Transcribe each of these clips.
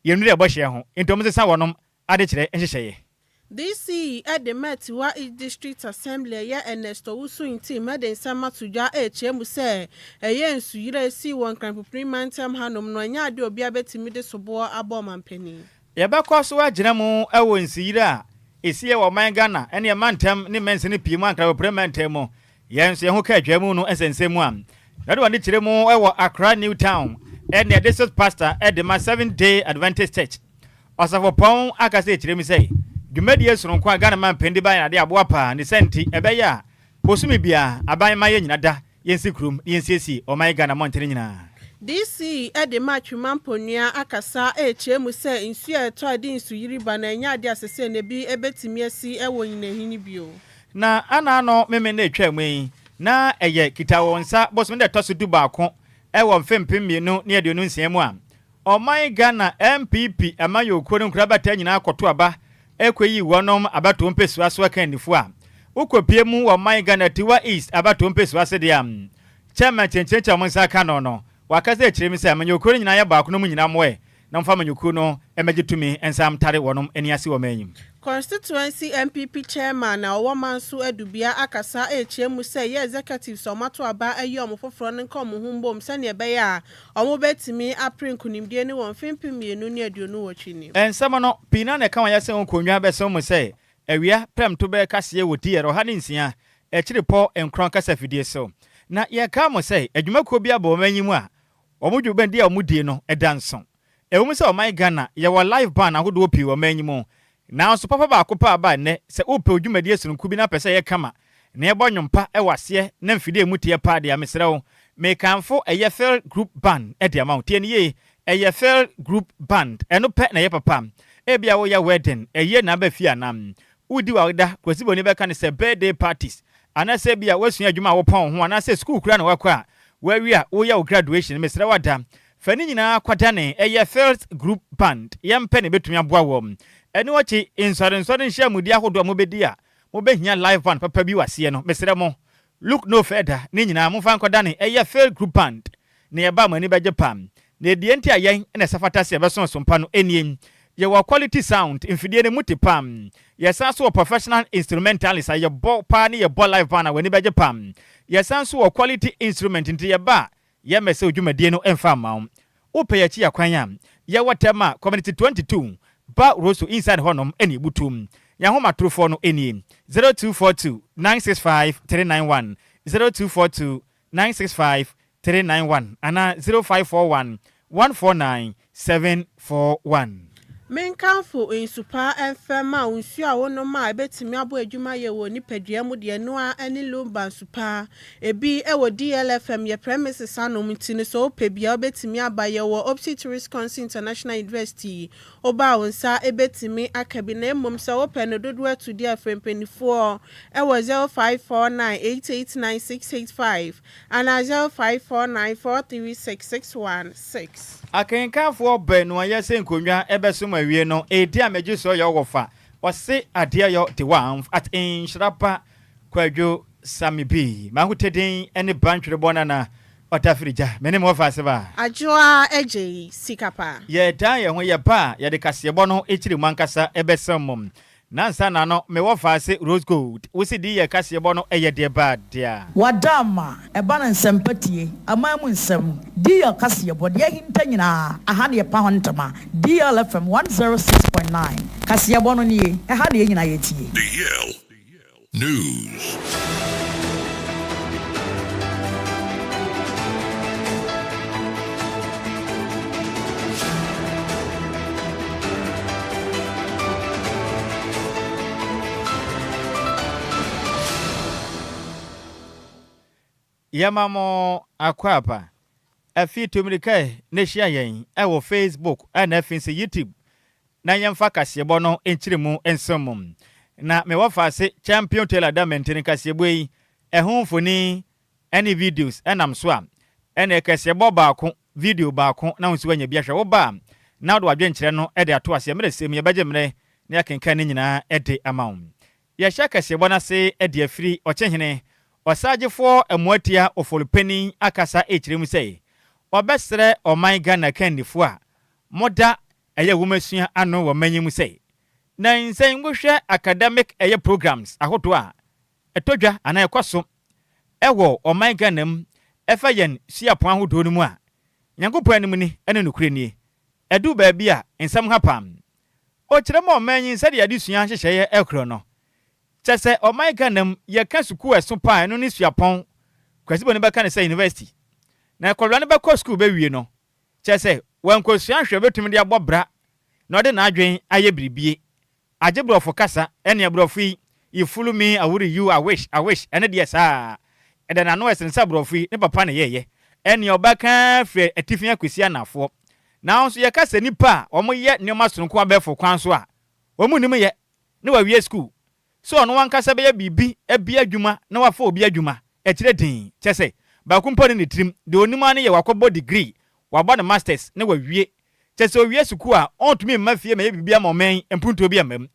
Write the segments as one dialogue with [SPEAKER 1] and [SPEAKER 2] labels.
[SPEAKER 1] Yɛnnuru ɛbɔhyɛ ho, enti wɔnsesa wɔnom adekyerɛ nhyehyɛeɛ.
[SPEAKER 2] DC de ma Atiwa East District Assembly a ɛyɛ Ernest Owusu Ntim de nsɛm ato dwa rekyerɛ mu sɛ ɛyɛ nsuyiri a esii wɔ Nkran-Pupri mantam hanom no ɛnyɛ ade a obiara betumi de soboɔ abɔ ɔmanpanin.
[SPEAKER 1] Yɛbɛkɔ so agyina mu wɔ nsuyiri a esiiɛ wɔ ɔman Ghana ne ɛmantam ne mansini pii mu Ankrabopre mantam mu. Yɛn nso yɛn ho kaa dwa mu no nsɛnsɛm mu a yɛde wɔn ani kyerɛ mu wɔ Accra New Town ne District Pastor de ma Seventh Day Adventist Church Ɔsɔfopɔn aka sɛ kyerɛ mu sɛ dwumadie sononko a Ghana manpanin de baeɛ no ade aboa paa ne saa nti ɛbɛyɛ a bosome biara aban mma yɛn nyina da yɛnsi kurom na yɛnsiesie ɔman Ghana mmɔntene nyinaa.
[SPEAKER 2] DC de ma Twuma Mponua akasa rekyerɛ mu sɛ nsuo a ɛtɔ a ɛde nsuyiri ba no ɛnyɛ adeɛ a sesei no ebi bɛtumi asi wɔ Nyinahini bio.
[SPEAKER 1] Na ana ano Memene a ɛtwaa mu yi, na ɛyɛ Kitawonsa bosome da ɛtɔ so dubaako wɔ mfe 2026 mu a Ɔman Ghana NPP amanyɔkuo no nkorabata nyinaa kɔto aba kɔyii wɔnom abatoɔ mpɛsua so akannifoɔ a wokɔpie mu wɔ ɔman Ghana Atiwa East abatoɔ mpɛsua ase deɛ a Chairman kyenkyerenkye a wɔn nsa aka no no wakasa akyire mu sɛ amanyɔkuo no nyinaa yɛ baako na wɔn nyinaa mmoɛ na wɔmfa amanyɔkuo no mmɛgye tumi nsa ntare wɔnom ani ase wɔ ɔman yi mu.
[SPEAKER 2] Constituency NPP Chairman a ɔwɔ Manso Adubia akasa rekyerɛ mu sɛ ɛyɛ executives a wɔato aba ayi wɔn foforɔ no nka wɔn ho mbom sɛdeɛ ɛbɛyɛ a wɔbɛtumi apere nkunimdie no wɔ mfe 2028 no mu.
[SPEAKER 1] Nsɛm no, pii no ara na ɛka wɔn ayasɛm ho nkonnwa bɛsɛn mu sɛ awia prɛmto bɛyɛ kaseɛ wɔ DR 106 akyirepɔ nkorɔn kasafidie so. Na yɛkaa mo sɛ adwumakuo bi aba ɔman yi mu a wɔn dwumadi a wɔdie no da nso. Ɛwom sɛ ɔman Ghana yɛwɔ live band ahodoɔ pii wɔ ɔman yi mu, nanso papa baako pɛ aba nnɛ, sɛ wopɛ wo dwumadie sononko bi na pɛ sɛ ɛyɛ kama na yɛbɔ nnwom pa wɔ aseɛ na mfidie a ɛmu teɛ paa deɛ a, mesrɛ wo, mekamfo ɛyɛ Phil Group Band de ama wo. Tie no yie, ɛyɛ Phil Group Band, ɛno pɛ na ɛyɛ papa. Ebia woyɛ wedding, ayie na aba fie anaa woredi w'awoda, Kwasi Boni bɛka no sɛ birthday parties, anaasɛ ebia woasua adwuma a wopɔn wo ho anaasɛ sukuu koraa na woakɔ a woawie a woreyɛ wo graduation, mesrɛ wo ada, Fa ne nyinaa kɔdane ɛyɛ Fields Group Band, yɛn pɛ na ɛbɛtumi aboa wɔ. Ɛno akyi, nsɔrensɔre nhyiamudie ahodoɔ a mobɛdi a mobɛhia live band papa bi wɔ aseɛ no, mesrɛ mo, look no further, ne nyinaa momfa nkɔdane ɛyɛ Field Group Band, na yɛba a mo ani bɛgye paa. Na deɛ nti a yɛn na ɛsɛ fata sɛ yɛbɛso som pa no nie, yɛwɔ quality sound, mfidie no mu te paa, yɛsan nso wɔ professional instrumentalists a yɛbɔ paa ne yɛbɔ live band a w'ani bɛgye paa, yɛsan nso wɔ quality instrument nti yɛba a Yɛmmɛ sɛ dwumadie no mfa mma wo. Wopɛ yɛn akyi akwan a, yɛwɔ Tema Community 22, Ba Rosso inside hɔnom na yɛbutu. Yɛn ahomatorofoɔ no nie, 0242 965 391, 0242 965 391 anaa 0541 149 741.
[SPEAKER 2] Menkamfo nsu pa mfɛ ma wo nsu a wonom a ebetumi abɔ adwuma yɛ wɔ nipadua mu deɛ ɛno ara ne Lumba nsu pa. Ebi wɔ DLFM yɛ premises anom nti no sɛ wopɛ bi a wobetumi aba yɛwɔ opsit Wisconsin International University woba a wo nsa betumi aka bi na mmom sɛ wopɛ no dodoɔ atu deɛ a frɛ mpaninfoɔ wɔ 0549 889 685 anaa 0549 436 616.
[SPEAKER 1] Akenkanfoɔ baanu a yɛsɛ nkonnwa bɛsom awie no edi a megye so yɛ wɔfa ɔse adeɛ yɔ de wanf at nhyira pa Kwadwo Sammy B M'ahotɛdin ne Bantwerebɔ Nana Ɔtafiri Gya Me ne me wɔfa ase ba.
[SPEAKER 2] Adwoa Agyei Sika pa.
[SPEAKER 1] Yɛdan yɛn ho yɛba a yɛde kaseɛbɔ no kyiri mu ankasa bɛsɛm mo. Nansa na no me wɔ faase rose gold wo se dii yɛ kaseɛ bɔ no ɛyɛ deɛ baa dea.
[SPEAKER 3] Wada ama ɛba no nsɛmpa tie, aman mu nsɛm, DL kaseɛbɔ, deɛ ahinta nyinaa, aha na yɛpa ho ntoma, DL FM 106.9, kaseɛbɔ no nie, ɛha na yɛn nyinaa yɛtie.
[SPEAKER 4] DL News.
[SPEAKER 1] Yɛma mo akwaaba. Afei tu mmirika na hyia yɛn wɔ Facebook na afei nso YouTube na yɛmfa kaseɛbɔ no nkyerɛmu nsom mo. Na me wɔfaase Champion Taylor Damenti no kaseɛbɔ yi ɛho mfoni ne videos nam so a, ɛnneɛ kaseɛbɔ baako, video baako na wo nso woanya bi ahwɛ. Woba a, na wode w'adwenkyerɛ no de ato aseɛ. Mmerɛ sɛ mu yɛbɛgye mmerɛ na yɛakenkan ne nyinaa de ama wo. Yɛhyɛ kaseɛbɔ no ase de afiri Ɔkyehene Ɔsaagyefoɔ Amoatia Ofolepanin akasa rekyerɛ mu sɛ ɔbɛsrɛ ɔman Ghana kannifoɔ a moda. ɛyɛ nwomasua ano wɔ ɔman yi mu sɛ, na nsɛn wohwɛ academic ɛyɛ programs ahodoɔ a ɛtɔ dwa anaa ɛkɔ so ɛwɔ ɔman Ghana mu ɛfa yɛn suapɔn ahodoɔ no mu a, Nyankopɔn anim ni ɛne nokorɛ nie, ɛduu baabi a nsɛm ha pam. Ɔkyerɛ ma ɔman yi sɛdeɛ adesua nhyehyɛeɛ ɛkorɔ no, kyɛ sɛ ɔman Ghana mu yɛka sukuu ɛso pa a, ɛno ne suapɔn, Kwasi Boni bɛka ne sɛ university. Na akwadaa no bɛkɔ sukuu bɛwie no, kyɛ sɛ wankɔsua hwɛ bɛtumi de abɔ bra na ɔde n'adwen ayɛ biribie agye borɔfo kasa. Ɛne aborɔfo yi, "You follow me, I will you, I wish, I wish." Ɛne deɛ saa ɛda n'ano ɛsene sɛ aborɔfo yi ne papa ne yɛyɛ. Ɛne ɔbɛka firi atifi akɔsi anafoɔ. Nanso yɛka sɛ nipa a wɔyɛ nneɛma sononko abɛɛfo kwan so a wɔn nim yɛ ne wawie sukuu sɛ ɔno ankasa bɛyɛ biribi abi adwuma na wafa obi adwuma ɛkyerɛ din, kyɛ sɛ baako mpo ne ne tirim deɛ onim ano yɛ wakɔbɔ degree, wabɔ ne masters ne wawie. Kyɛ sɛ owie sukuu a, ɔntumi mma fie ma yɛ biribi ama ɔman mpuntuo bi ama mu.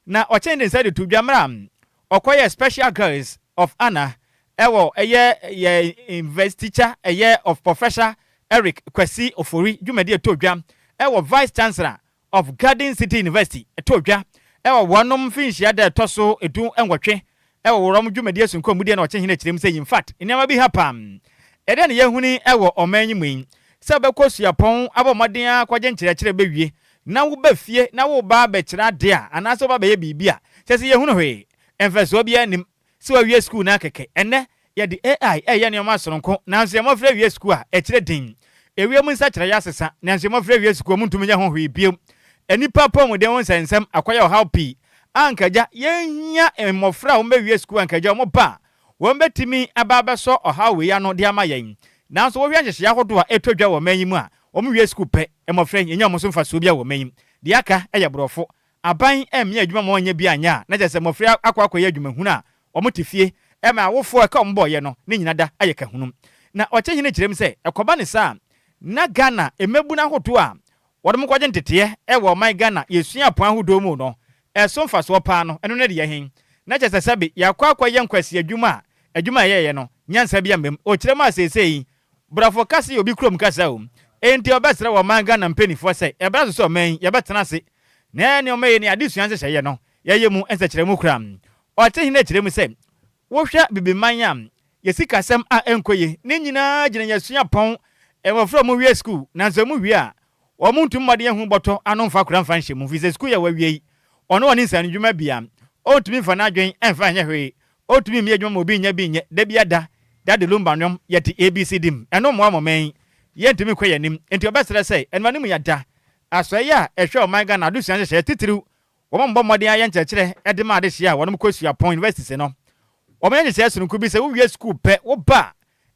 [SPEAKER 1] Na ɔkyɛn de nsa de to dwa mmerɛ a ɔkɔyɛ special guest of honour ɛwɔ ɛyɛ yɛ investiture ɛyɛ of Professor Eric Kwasi Ofori dwumadi ɛtɔ dwa ɛwɔ Vice Chancellor of Garden City University, ɛtɔ dwa ɛwɔ wɔnom mfinhyia da ɛtɔ so 18 ɛwɔ wɔn dwumadi asonko mu deɛ. Na ɔkyɛn hene kyerɛ mu sɛ in fact nneɛma bi ha pam ɛdɛ ne yɛhuni ɛwɔ ɔman yi mu yi sɛ wobɛkɔ suapɔn, abɔ mmɔden akɔgye nkyerɛkyerɛ bɛwie na woba fie na woba abɛkyerɛ ade a anaasɛ woba bɛyɛ biribi a, kyɛ sɛ yɛhunu hwee, mfɛsoɔ biara nim sɛ wawie sukuu no akɛkɛ. Ɛnnɛ yɛde AI ɛyɛ nneɛma sononko, nanso yɛmmɔfra wie sukuu a, ɛkyerɛ din ewiem nsakyerɛ yɛ asesa, nanso yɛmmɔfra wie sukuu mu ntumi nyɛ ho hwee bio. Nnipa apɔmuden ho nsɛnsɛm akɔyɛ ɔhaw pii a nkagya yɛhia mmɔfra a wɔbɛwie sukuu a nkagya wɔn ba a wɔn bɛtumi aba abɛsɔ ɔhaw wei ano de ama yɛn. Nanso wɔhwɛ nhyehyɛeɛ ahodoɔ a ɛtɔ dwa wɔ ɔman yi mu a, wɔn wie sukuu pɛ, mmɔfra yi yɛnya wɔn so mfasoɔ bi a wɔ ɔman yi mu deɛ aka yɛ borɔfo. Aban mmea adwuma ma wɔnyɛ bi anyɛ a, na kyerɛ sɛ mmɔfra akɔ akɔyɛ adwumahunu a wɔn te fie ɛma awofoɔ ɛka wɔn bɔɔyɛ no ne nyina da ayɛ kahunu. Na ɔkyɛ hene kyerɛ mu sɛ ɛkɔba ne saa na Ghana mmabunu ahodoɔ a wɔde mo kɔgye nteteɛ ɛwɔ ɔman Ghana yɛsua apɔn ahodoɔ mu no, ɛso mfasoɔ paa no ɛno ne deɛ hen na kyerɛ sɛ sɛbe yɛakɔ akɔyɛ nkwasi adwuma a adwuma a yɛyɛ no nyansa bi amam. Ɔkyerɛ mu a, seesei borɔfo kasa yɛ obi kurom kasa o. Enti ɔbɛsrɛ wɔ ɔman Ghana mpanimfoɔ sɛ ɛbɛrɛ so sɛ ɔman yi yɛbɛtena ase na nneɛma yi ne adesua nhyehyɛeɛ no yɛyɛ mu nsɛkyerɛ kura. Ɔte hene kyerɛ mu sɛ wohwɛ bibiman a yɛsi kasɛm a ɛnkɔ yi ne nyinaa gyina yɛsua pɔn mmɔfra mu wie sukuu, nanso mu wie a, wɔn ntumi mmɔden ehu bɔtɔ ano mfa kora mfa nhyɛ mu fi sɛ sukuu yɛ wɔawie yi, ɔno ɔne nsane dwuma bia ɔntumi mfa n'adwen ɛmfa nyɛ hwee, ɔntumi mmea adwuma ma obi nya bi nyɛ da bi ada Daddy Lumba nnwom yɛte ABC dim. Ɛno mmoa mɔmɛn yɛntumi kɔ yɛn anim. Nti ɔbɛsrɛ sɛ ɛnuma no mu yɛda asɔeɛ a ɛhwɛ ɔman Ghana adesua nhyehyɛeɛ titiriw, wɔn mbɔ mmɔden ayɛ nkyerɛkyerɛ ɛde ma adehyia a wɔn kɔ suapɔn universities no, wɔn yɛ nhyehyɛeɛ sononko bi sɛ wowie sukuu pɛ, woba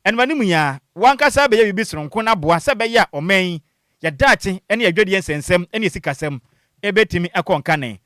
[SPEAKER 1] ɛnuma no mu yi a, wankasa bɛyɛ biribi sononko n'aboa sɛ bɛyɛ a ɔman yi yɛdaakye ne yɛdwadie nsɛnsɛm ne yɛsikasɛm ɛbɛtumi ɛkɔ nkane.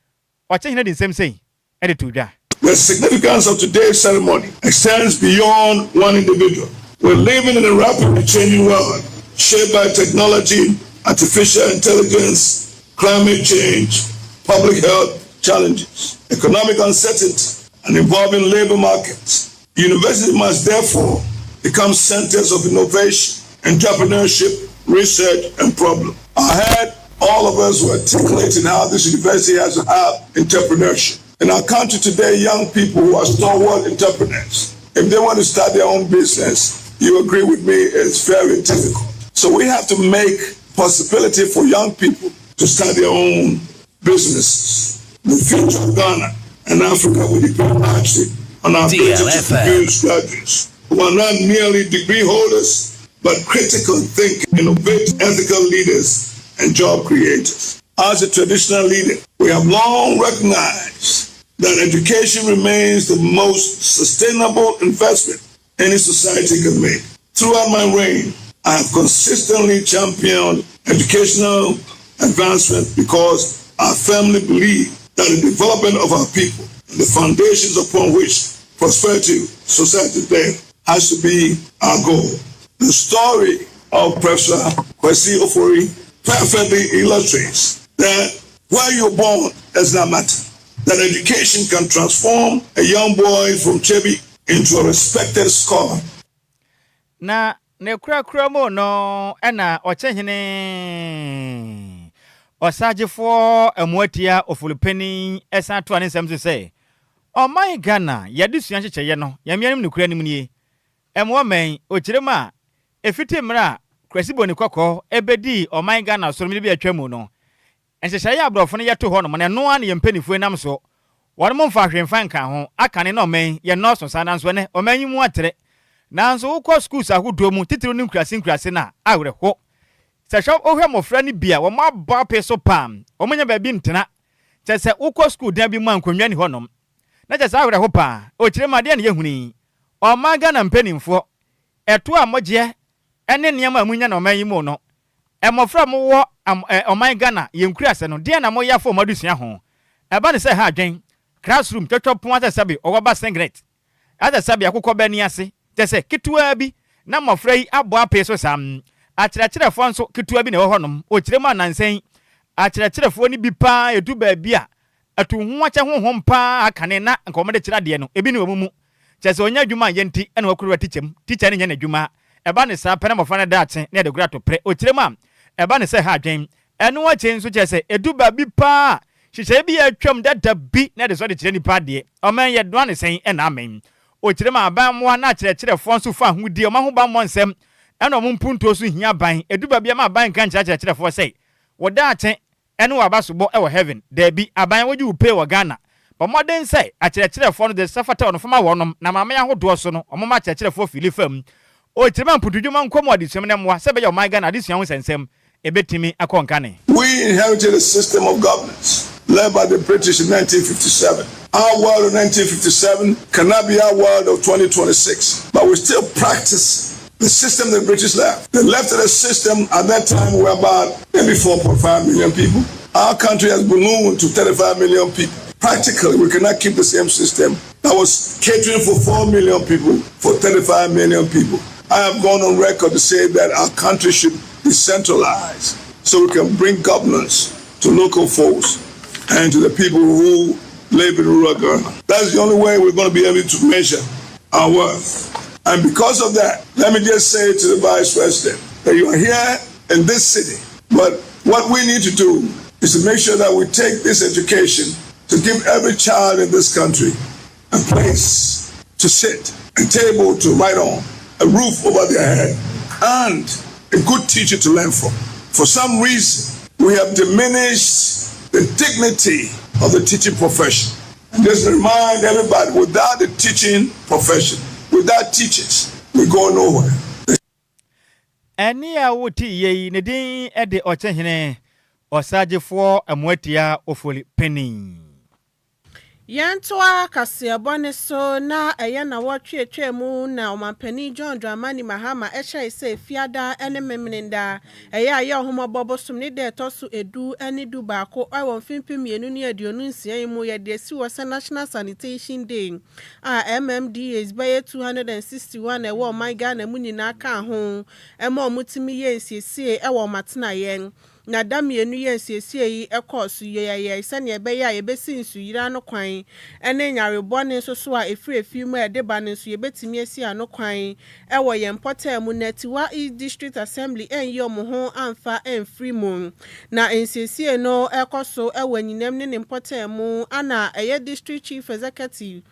[SPEAKER 1] Ɔkyɛ hene de nsɛm sɛi ɛde to dwa.
[SPEAKER 4] The significance of today's ceremony extends beyond one individual. We're living in a rapidly changing world shaped by technology, artificial intelligence, climate change, public health challenges, economic uncertainty, and evolving labor markets. Universities must therefore become centers of innovation, entrepreneurship, research, and problem. Ahead, all of us were articulating how this university has to have entrepreneurship. In our country today, young people who are stalwart entrepreneurs, if they want to start their own business, you agree with me, it's very difficult. So we have to make possibility for young people to start their own businesses. The future of Ghana and Africa will depend largely on our ability to produce graduates who are not merely degree holders, but critical thinking, innovative, ethical leaders, and job creators. As a traditional leader, we have long recognized that education remains the most sustainable investment any society can make. Throughout my reign, I have consistently championed educational advancement because I firmly believe that the development of our people and the foundations upon which prosperity society today has to be our goal. The story of Professor Kwesi Ofori perfectly illustrates that where you're born does not matter. That education can transform a young boy from Kyebi into a respected scholar.
[SPEAKER 1] Na ne kurakura mu no, ɛna ɔkyɛhene Ɔsagyefoɔ Amoatia Ofori Panin san toa ne nsɛm so sɛ, Ɔman Ghana, y'adesua nhyehyɛeɛ no, Nyame anim nokorɛ anim nie, ɛmmoa mmɛn ɔkyerɛm a ɛfiti mmerɛ a Kwasi Boni Kɔkɔɔ bɛdii ɔman Ghana so no mmerɛ bi a atwa mu no, Nhyehyɛe a aborɔfo no yɛ too hɔnom no, ɛno ara na yɛn mpanyimfo nam so. Wɔnom mfaa hwee mfa nkaa ho. Akane na ɔman yi yɛ nnɔɔso saa, nanso ɛnnɛ ɔman yi mu atrɛ. Nanso wokɔ schools ahodoɔ mu, titiriw ne nkuraase nkuraase no a, awerɛho. Sɛ hwɛ wohwɛ mmɔfra no bi a, wɔn abɔ apee so paa, wɔnnya baabi ntena. Kyerɛ sɛ wokɔ sukuu dan bi mu a nkonnwa nni hɔnom. Na kyerɛ sɛ awerɛho paa. Ɔkyerɛ mu a, deɛn na yɛhunu yi? Ɔman Ghana mpanimfoɔ, ɛtoɔ a mogyeɛ ne nneɛma a monya no ɔman yi mu no, Mmɔfra a mowɔ ɔman Ghana yɛn nkuraase no, deɛn na moyɛ afa wɔn adesua ho? Ɛba no sɛ ɛha adwen, classroom, twɔtwɔ pon asɛ sɛbe ɔwɔ ba singlet, asɛ sɛbe akokɔ ba ani ase, kyerɛ sɛ ketewaa bi na mmɔfra yi abɔ apee so saa. Akyerɛkyerɛfoɔ nso ketewa bi na ɛwɔ hɔnom. Ɔkyerɛ mu a nnansa yi akyerɛkyerɛfoɔ no bi paa ɛdu baabi a Atuhoakyɛ honhom paa a kane na nka wɔde kyerɛ adeɛ no, ebi nni wɔn mu. Kyerɛ sɛ ɔnyɛ adwuma anyɛ nti na wakuruwa tikya mu. Tikya no nyɛ n'adwuma. Ɛba no saa pɛ na mmɔfra no daakye na yɛde goro ato prɛ. Ɔkyerɛ mu a, ɛba no sɛ ɛha adwene. Ɛno akyi nso kyerɛ sɛ ɛdu baabi paa a, nhyehyɛeɛ bi a atwam dada bi na yɛde sɔ de kyerɛ nnipa adeɛ. Ɔman yi, yɛnoa no sɛn na amen? Ɔkyerɛ mu a, aban mmoa na akyerɛkyerɛfoɔ nso fa ahodie, wɔn ahobammɔ nsɛm ɛna wɔn mpuntuo so hia aban. Ɛdu baabi a ma aban nka nkyerɛ akyerɛkyerɛfoɔ sɛ, wo daakye Ɛne w'abasobɔ wɔ heaven? Daabi, aban a wogye wo pay wɔ Ghana. Bɔ mmɔden sɛ akyerɛkyerɛfoɔ no de sɛ fata wɔn fama wɔnom na amanaman ahodoɔ so no wɔn ma akyerɛkyerɛfoɔ fili fam. Ɔkyerɛma mputudwuma nkɔ mu adesua mu na mmoa sɛ ɛbɛyɛ ɔman Ghana adesua ho nsɛnsɛm ɛbɛtumi akɔ nkane.
[SPEAKER 4] We inherited a system of governance led by the British in 1957. Our world of 1957 cannot be our world of 2026, but we still practice the system the British left. They left a system at that time we were about maybe 4.5 million people. Our country has ballooned to 35 million people. Practically, we cannot keep the same system that was catering for 4 million people for 35 million people. I have gone on record to say that our country should decentralize so we can bring governance to local folks and to the people who live in rural Ghana. That's the only way we're going to be able to measure our worth. And because of that, let me just say to the Vice President that you are here in this city, but what we need to do is to make sure that we take this education to give every child in this country a place to sit, a table to write on, a roof over their head, and a good teacher to learn from. For some reason, we have diminished the dignity of the teaching profession. And just remind everybody, without the teaching profession, without teachers, we go nowhere.
[SPEAKER 1] Ɛnne a wote yei, ne din de Ɔkyehene, Ɔsagyefoɔ Amoatia Ofori Panin.
[SPEAKER 2] Yɛntoa kaseɛbɔ no so na ɛyɛ nnawɔtwe a atwam mu na Ɔmanpanin John Dramani Mahama hyɛe sɛ Fiada ne Memeneda ɛyɛ a ɛyɛ Ɔhomɔbɔ bosom ne da a ɛtɔ so edu ne du baako wɔ mfe 2026 yi mu yɛde asi hɔ sɛ National Sanitation Day a MMDAs bɛyɛ 261 a ɛwɔ ɔman Ghana mu nyinaa kaa ho ma wɔtumi yɛɛ nsiesie wɔ wɔn atenaeɛ. Na da mmienu yi a nsiesie yi kɔɔ so yɛeɛ sɛdeɛ ɛbɛyɛ a yɛbɛsi nsuyire ano kwan ne nyare bɔne nso so a ɛfiri efie mu a ɛde ba no nso yɛbɛtumi asi ano kwan wɔ yɛn mpɔtam mu. Na Atiwa East District Assembly anyi wɔn ho amfa amfiri mu. Na nsiesie no rekɔ so wɔ Anyinam ne ne mpɔtam mu ana ɛyɛ District Chief Executive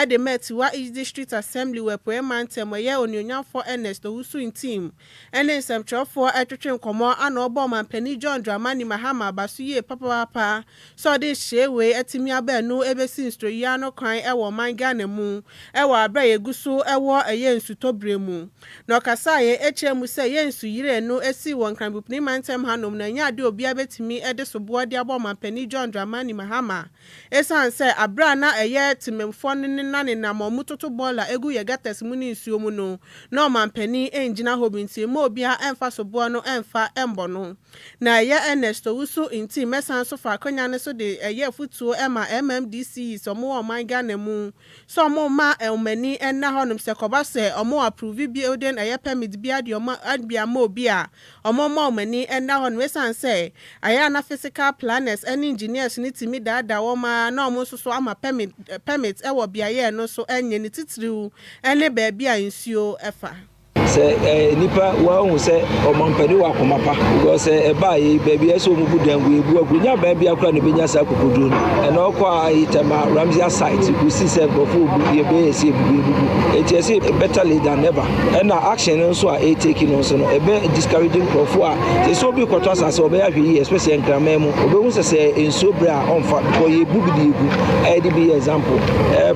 [SPEAKER 2] de ma Atiwa East District Assembly wɔ Apueɛ Mantam, ɛyɛ Onuonyamfoɔ Ernest Owusu Ntim ne nsɛmtwerɛfoɔ retwetwe nkɔmmɔ ana ɔbɔ Ɔmanpanin John Dramani Mahama aba so yie papaapa sɛ ɔde nhyehyɛeɛ wei atumi aba ɛno ɛbɛsi nsutoyie ano kwan wɔ ɔman Ghana mu wɔ aberɛ a yɛgu so wɔ ɛyɛ nsutɔ berɛ mu. Na ɔkasaeɛ kyerɛɛ mu sɛ yɛn nsuyire no sii wɔ Nkranbupni mantam hanom na ɛnyɛ adeɛ a obiara bɛtumi de soboɔ de abɔ Ɔmanpanin John Dramani Mahama Esiane sɛ bere a na ɛyɛ temamfoɔ no ne na nenam a wɔtoto bɔɔla gu yɛn gutters mu ne nsuo mu no, na ɔmanpanin ngyina hɔ bi nti, mma obiara mfa soboɔ no mfa mmɔ no. Na ɛyɛ Ernest Owusu nti mɛsan nso fa akwanya no so de ɛyɛ afutuo ma MMDCs a wɔwɔ ɔman Ghana mu sɛ wɔn mma wɔn ani nna hɔnom sɛ kɔba sɛ wɔn approve building ɛyɛ permit biara de wɔn de ama obi a Wɔmma wɔn ani nna hɔ nom esiane sɛ ayɛ a na physical planners ne engineers no tumi daadaa wɔn ara na wɔn nso so ama permit permit wɔ beaeɛ a ɛno nso nyɛ ne titiriw ne baabi a nsuo fa.
[SPEAKER 5] Sɛ nnipa wɔahu sɛ ɔmampanin wɔ akoma pa because sɛ ɛbaa yi baabi ɛsɛ wɔn bu dan gu ebu agu nya bɛn bi akora na ebenya saa kokoduro no ɛna ɔkɔ a yi tɛma Ramsey site kusi sɛ nkurɔfoɔ obu yɛ bɛyɛ ɛsɛ ebubu ebubu eti ɛsɛ better late than never ɛna action no nso a ɛtake no nso no ɛbɛ discourage nkurɔfoɔ a sɛ sɛ obi kɔtɔ asase ɔbɛyɛ ahwɛ yie, especially Nkraman mu, obehu sɛ sɛ nsuo brɛ a ɔnfa because yɛbu bi de yɛgu. Ɛyɛ bi yɛ example,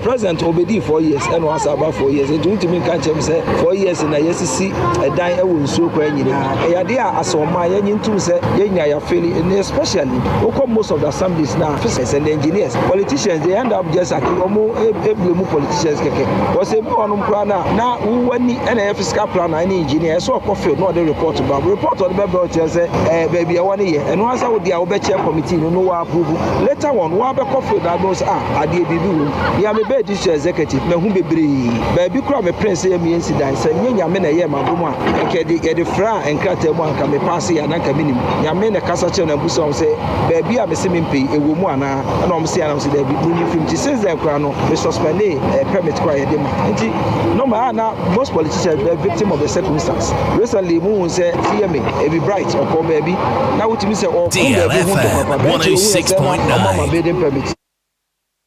[SPEAKER 5] president obedii 4 years ɛna wasa aba 4 years, nti wontumi nka nkyɛn sɛ 4 years na yɛsisi ɛdan ɛwɔ nsuo kwan nyinaa. Ɛyɛ adeɛ a asɛ ɔman yɛnyi ntum sɛ yɛnya yɛafail, and especially wokɔ most of the assemblies na officers and engineers, politicians, they end up just aki ɔmo eblame politicians kɛkɛ wɔsɛ ebi wɔnom koraa na wowani ɛna ɛyɛ physical planner ɛne engineer ɛsɛ ɔkɔ field na ɔde report ba. Report ɔde bɛbrɛ ɔkyerɛ sɛ baabi ɛwɔ no yɛ ɛno ansa wo deɛ a wobɛkyɛ committee no no wɔ approve. Later on wɔabɛkɔ field na abɛhu sɛ, ah, adeɛ biribi wɔ mu. Yɛ me bɛɛ district executive, mahu bebree baabi koraa mepere sɛ yɛ meyɛ nsi dan sɛ nyɛ Nyame na ɛyɛ m'adom a nka yɛde fra a nkrataa mu a nka mepaase yɛ ana nka menim. Nyame na kasa kyerɛ na mbusa wɔn sɛ baabi a mese mempɛ yi ɛwɔ mu anaa, ɛna wɔn se anam sɛ daabi, munyi fim. Nti since then koraa no me suspend permit koraa yɛde ma. Nti normal a na most politicians bɛ victim of the circumstance. Recently mu hu sɛ TMA ebi bright ɔkɔ baabi na wotumi sɛ ɔko baabi ho ntɔkwakwa bɛnkyɛ ohu yɛ sɛ na ɔma ma building permit.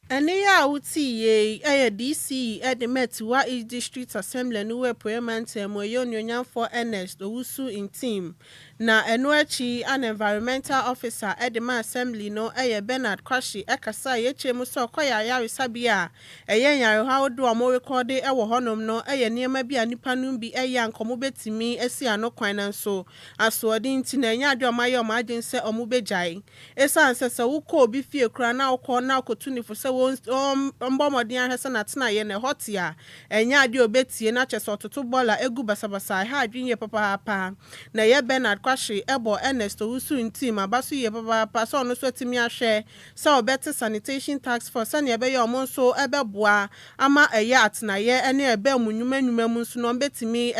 [SPEAKER 2] Ɛne yɛ a wotii yei ɛyɛ DCE ɛde ma Atiwa East District Assembly no wɔ Apueɛ Mantam mu, ɛyɛ Onuonyamfoɔ Ernest Owusu Ntim. Na ɛno akyi ana environmental officer ɛde ma assembly no, ɛyɛ Bernard Kwahye, ɛkasa a yɛkyerɛ mu sɛ ɔkɔyɛ ayaresabea a ɛyɛ nyarewa ahodoɔ a wɔrekɔde ɛwɔ hɔnom no, ɛyɛ nneɛma bi a nnipa no bi ɛyɛ a nkɔmɔ bɛtumi asi ano kwan, nanso asoɔden nti na ɛnyɛ adeɛ a ɔmo ayɛ ɔmo adwene sɛ ɔmo bɛgyae. Ɛsiane sɛ wokɔ obi fie koraa na wokɔ na wokɔtu ne fo sɛ wɔn mbɔ mmɔden ahwɛ sɛ n'atenaeɛ na ɛhɔ te a, ɛnyɛ adeɛ a obɛtie, na kyerɛ sɛ ɔtoto bɔɔla egu basabasa. Ɛha adwene yie papaapa. Na ɛyɛ Bernard Kwahye ɛbɔ Ernest Owusu Ntim aba so yie papaapa sɛ ɔno nso atumi ahwɛ sɛ ɔbɛte sanitation task force sɛnea ɛbɛyɛ ɔmo nso ɛbɛboa ama ɛyɛ atenaeɛ ɛne ɛbɛn mu nnwuma nnwuma mu nso no ɔmbɛtumi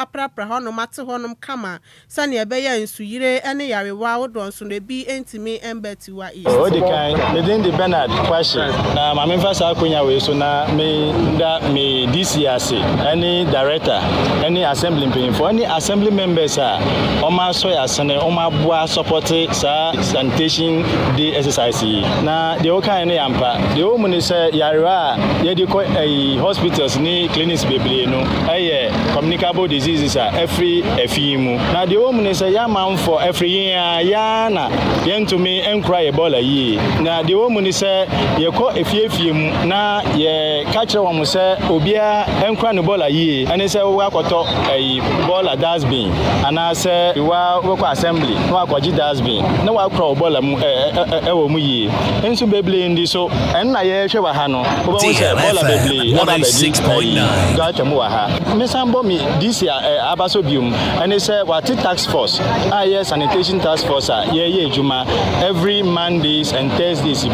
[SPEAKER 2] aprapra hɔnom ate hɔnom kama sɛnea ɛbɛyɛ nsuyire ɛne yarewa ahodoɔ nso no ebi ntumi ɛmba Atiwa East.
[SPEAKER 6] Odi kan, me din de Bernard Kwahye, na maame mfa saa akonnwa wei so na me da me DC ase ɛne director ɛne assembly mpanyinfoɔ ɛne assembly members a wɔn asɔ yɛ asene, wɔn aboa support saa sanitation day exercise yi. Na deɛ wɔkan no yɛ ampa. Deɛ wɔn mu ne sɛ yarewa a yɛde kɔ ɛyi hospitals ne clinics bebree no ɛyɛ communicable diseases a ɛfiri ɛfi mu. Na deɛ wɔn mu ne sɛ yɛamanfo ɛfiri yɛn a yɛa na yɛntumi nkura yɛ bɔɔla yie. Na deɛ wɔn mu ne sɛ yɛkɔ efiefie mu na yɛka kyerɛ wɔn sɛ obiara nkura ne bɔɔla yie, ɛne sɛ wɔwɔ akɔtɔ ɛyi bɔɔla dustbin anaasɛ wa wɔkɔ assembly na wakɔgye dustbin na wakura wɔ bɔɔla mu ɛwɔ mu yie nso bebree ndi so. Ɛno na yɛrehwɛ wɔ ha no, wobɛhu sɛ bɔɔla bebree ɛba bɛdi ɛyi gutter mu wɔ ha. Mesan bɔ mi DC aba so biom, ɛne sɛ wate task force a yɛ sanitation task force a yɛyɛ adwuma every Mondays and Thursdays.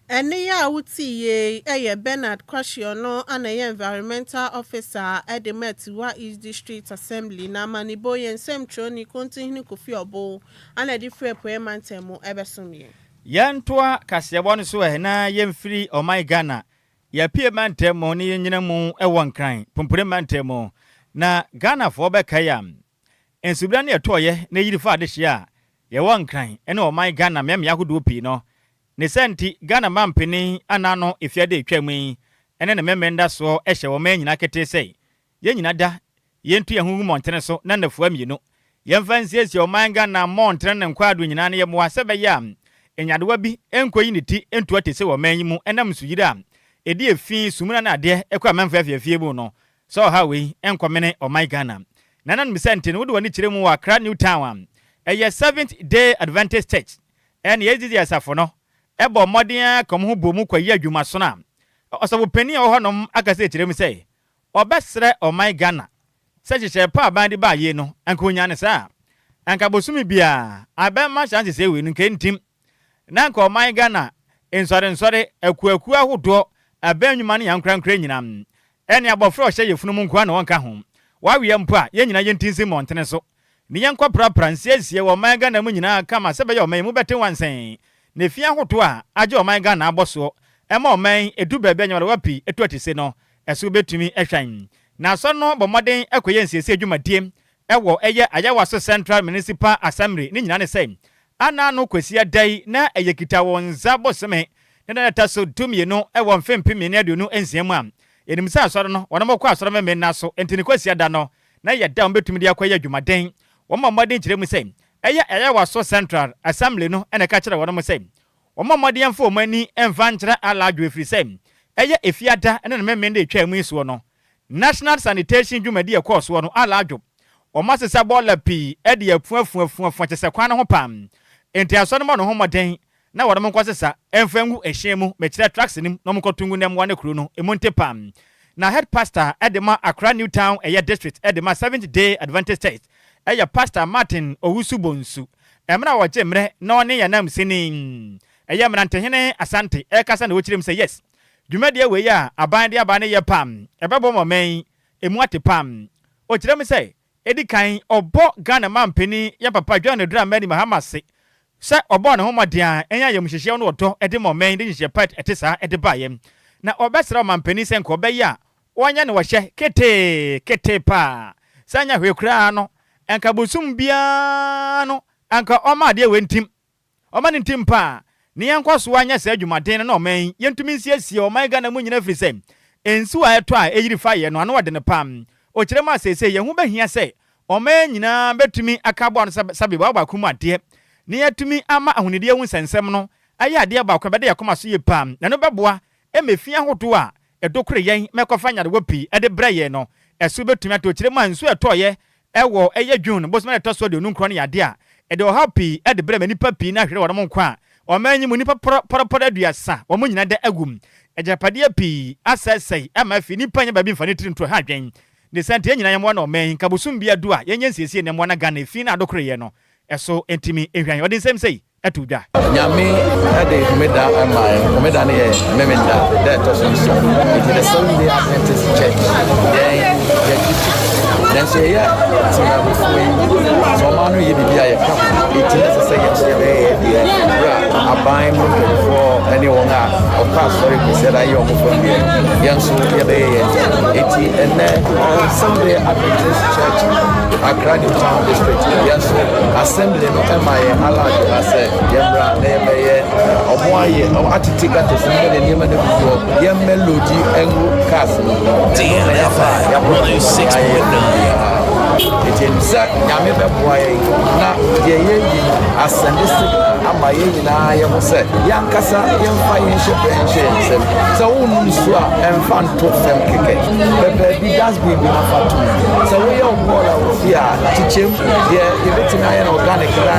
[SPEAKER 2] Ɛne yɛ a wotii yie ɛyɛ Bernard Kwahye, ɔno ana ɛyɛ environmental officer ɛde ma Atiwa East District Assembly. Na amanibɔ yɛn nsɛmtwerɛni Kontinhene Kofi Ɔbo ana ɛde firi Apueɛ Mantam mu ɛbɛsom yɛn.
[SPEAKER 1] Yɛntoa kaseɛbɔ no so ɛ na yɛmfiri ɔman Ghana, yɛpie mantam mu ne yɛnyina mu ɛwɔ Nkran Pumpure mantam mu. Na Ghanafoɔ bɛkae a nsubira ne ɛtɔɔyɛ na yiri fa adehyeɛ a yɛwɔ Nkran ne ɔman Ghana mmeammea ahodoɔ pii no ne sɛ nti Ghana mampanin ana no efiade etwa mu yi ɛne ne mmɛmmɛn soɔ ɛhyɛ wɔn nyinaa ketee sɛ yɛn nyinaa da yɛntu yɛn ho gu mmɔntene so na nnafua 2 yɛmfa nsiesie ɔman Ghana mmɔntene ne nkwaado nyinaa no yɛmmoa sɛ bɛyɛ a nyadewa bi nkɔyi ne ti ntu ate sɛ wɔ ɔman yi mu ɛnam nsuyiri a ɛdi efi sumina ne adeɛ ɛkɔ amanfo afiafie mu no sɛ ɔha wei nkɔmene ɔman Ghana. Na nanom sɛ nti no wode w'ani kyerɛ mu wɔ Accra New Town a ɛyɛ Seventh Day Adventist Church ɛne yɛdidi asafo no ɛbɔ mmɔden a ka ho bɔ mu kɔyi adwumasono a ɔsɔfo panin a ɔwɔ hɔnom akasa kyerɛ mu sɛ ɔbɛsrɛ ɔman Ghana sɛ hyehyɛ pa aban de baa yie no anka onya ne saa anka bosome biara abɛma hyɛ nhyehyɛ wei no nka ntim na anka ɔman Ghana nsɔre akuakuo ahodoɔ abɛn nnwuma no yɛnkorankora nyinaa ɛne abɔfra a ɔhyɛ yɛfunu mu nkoa na wɔnka ho waweɛ mpo a yɛn nyinaa yɛnti nsi mmɔntene so ne yɛnkɔ prapra nsiesie wɔ ɔman Ghana mu nyinaa kama sɛ bɛyɛ ɔman yi mu bɛte wansɛn na efi ahotoɔ a agye ɔman Ghana abɔ soɔ ɛma ɔman edu baabi a nyamadewa pii etu ati se no ɛso bɛtumi ɛhwɛn. Na asɔre no bɔ mmɔden kɔyɛ nsiesie dwumadie wɔ ɛyɛ Ayawaso Central Municipal Assembly. Ne nyinaa ne sɛ, ana no Kwasiada yi na ɛyɛ Kitawonsa bosome ne da ɛta so 12 wɔ mfe 2026 mu a yɛnim sɛ asɔre no wɔn kɔ asɔre mmemme nna so, nti ne Kwasiada no na yɛ da a wɔbɛtumi de akɔyɛ adwumaden. Wɔn a mmɔden kyerɛ mu sɛ ɛyɛ Ayawaso Central Assembly no ɛna ɛka kyerɛ wɔn sɛ wɔn a mmɔden mfa wɔn ani mfa nkyerɛ alaadwo, ɛfiri sɛ ɛyɛ Efiada ne ne mmemme de etwa mu yi soɔ no, national sanitation dwumadi ɛkɔɔ soɔ no, alaadwo wɔn asesa bɔɔla pii ɛde afuafuafuafua kyɛ sɛ kwan no ho pam. Nti asɔre no ma no ho mmɔden na wɔn nkɔ sesa ɛmfa ngu ɛhyɛn mu, mɛkyerɛ trucks nim, na wɔn nkɔto ngu nɛmoa ne kuro no emu nte pam. Na head pastor ɛde ma Accra New Town ɛyɛ district ɛde ma Seventh Day Adventist Church ɛyɛ Pastor Martin Owusu Bonsu. Ɛmmerɛ a wɔgye mmerɛ na ɔne yɛn sini ɛyɛ Mmerantehene Asante ɛkasa na wɔkyerɛ mu sɛ yes, dwumadie wei a aban de aba ne yɛ pam, ɛbɛbɔ mɔmɛn emu ate pam. Ɔkyerɛ mu sɛ ɛdi kan ɔbɔ Ghana mampanin, yɛn papa John Dramani Mahama, se sɛ ɔbɔɔ ne ho mmɔden a ɛnyɛ ayamhyehyeɛ no ɔdɔ ɛde ma ɔmɛn de nhyehyɛ pa ɛte saa ɛde baeɛ, na ɔbɛsrɛ ɔmampanin sɛ nka ɔbɛyɛ a wɔnyɛ no wɔhyɛ ketee ketee paa sɛ anya hwee koraa no, ɛnka bosom biara no anka ɔma adeɛ wei ntim, ɔma ne ntim paa ne yɛnkɔ so anyɛ saa adwumaden no na ɔman yɛntumi nsiesie ɔman Ghana mu nyina, firi sɛ nsuo a ɛtɔ a ɛyiri fa yɛ no ano ɔde ne pam. Ɔkyerɛ mu a seesei yɛn ho bɛhia sɛ ɔman nyinaa bɛtumi aka aboa no sɛbe baako mu adeɛ na yɛatumi ama ahonidie ho nsɛnsɛm no ayɛ adeɛ baako a bɛde yɛ kɔma so yie pam, na no bɛboa ɛma fi ahodoɔ a ɛdo kore yɛn mɛkɔfa nyarewa pii ɛde brɛ yɛn no ɛso bɛtumi atɔ. Kyerɛ mu a nsuo ɛtɔɔyɛ ɛwɔ ɛyɛ June bosome a ɛtɔ so 29 no yɛ adeɛ a ɛde ɔhaw pii ɛde brɛ ma nipa pii na ahwere wɔn nkwa a ɔman yi mu nipa pɔrɔpɔrɔ 30 wɔn nyinaa da agum, agyapadeɛ pii asɛesɛe ama afi nipa nyɛ baabi mfa ne tiri nto ha adwɛn ne sɛ. Nti yɛn nyinaa yɛmmoa na ɔman yi nka bosom bi adu a yɛnyɛ nsiesie ne mmoa na Ghana efi na adokoreyɛ no ɛso ntumi ehwan. Ɔde nsɛm sɛyi ɛto dwa.
[SPEAKER 7] Nyame ɛde homeda ɛma yɛn. Homeda no yɛ Memenda da ɛtɔ so 7. Nti the Seventh Day Adventist Church, yɛn yɛgye to, nanso yɛyɛ temamufoɔ yi sɛ ɔma no yɛ biribi a yɛka ho. Ɛti na ɛsɛ sɛ yɛn nso yɛbɛyɛ yɛ deɛ berɛ a aban mu mpanimfoɔ ne wɔn a ɔkɔ asɔre Kwasiada yɛ ɔmo fam deɛ, yɛn nso yɛbɛyɛ yɛn deɛ. Ɛti ɛnɛ Seventh Day Adventist Church, Accra New Town District, yɛn nso assembly no ɛma yɛn alaadwo ha sɛ yɛmmra na yɛbɛyɛ ɔmo ayɛ ɔmo atete gutters no ne nneɛma no agugu hɔ, yɛmmɛ load ngu cars no. Ɛno na yɛaba a yɛabɔ ayɛ. Nti ɛnim sɛ Nyame bɛboa yɛn na deɛ yɛyi no asɛnde signal ama yɛn nyinaa yɛ ho sɛ yɛankasa yɛmfa yɛn hyɛ brɛ nhyɛ yɛn nsam sɛ wonnom nsuo a, ɛmfa nto fam kɛkɛ, pɛ baabi dustbin bi nafa to mu. Sɛ woyɛ wo bɔɔla wɔ fie a, kyekyɛm deɛ yɛbɛtumi ayɛ no organic na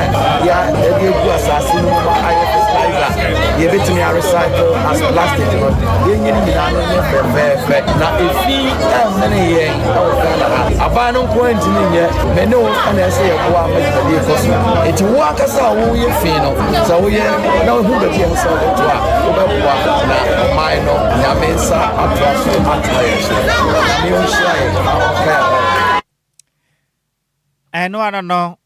[SPEAKER 7] yɛde agu asase no mu ma ayɛ fertilizer, deɛ yɛbɛtumi arecycle as plastic no, yɛnyɛ no nyinaa no nyɛ fɛfɛɛfɛ na efi ɛmmene yɛn ɛwɔ Ghana ha. Aban no nko ntumi nyɛ, me ne wo ɛna ɛsɛ yɛboa ama dwumadie kɔ so. Enti wo ankasa a woyɛ fi no, sɛ woyɛ na wohu baabi a ɛsɛ sɛ wobɛto a, wobɛboa na ɔman no Nyame nsa atoa so atena yɛn so. Nyame ɔnhyira yɛn na ɔnka yɛn ho.
[SPEAKER 1] Ɛno ano no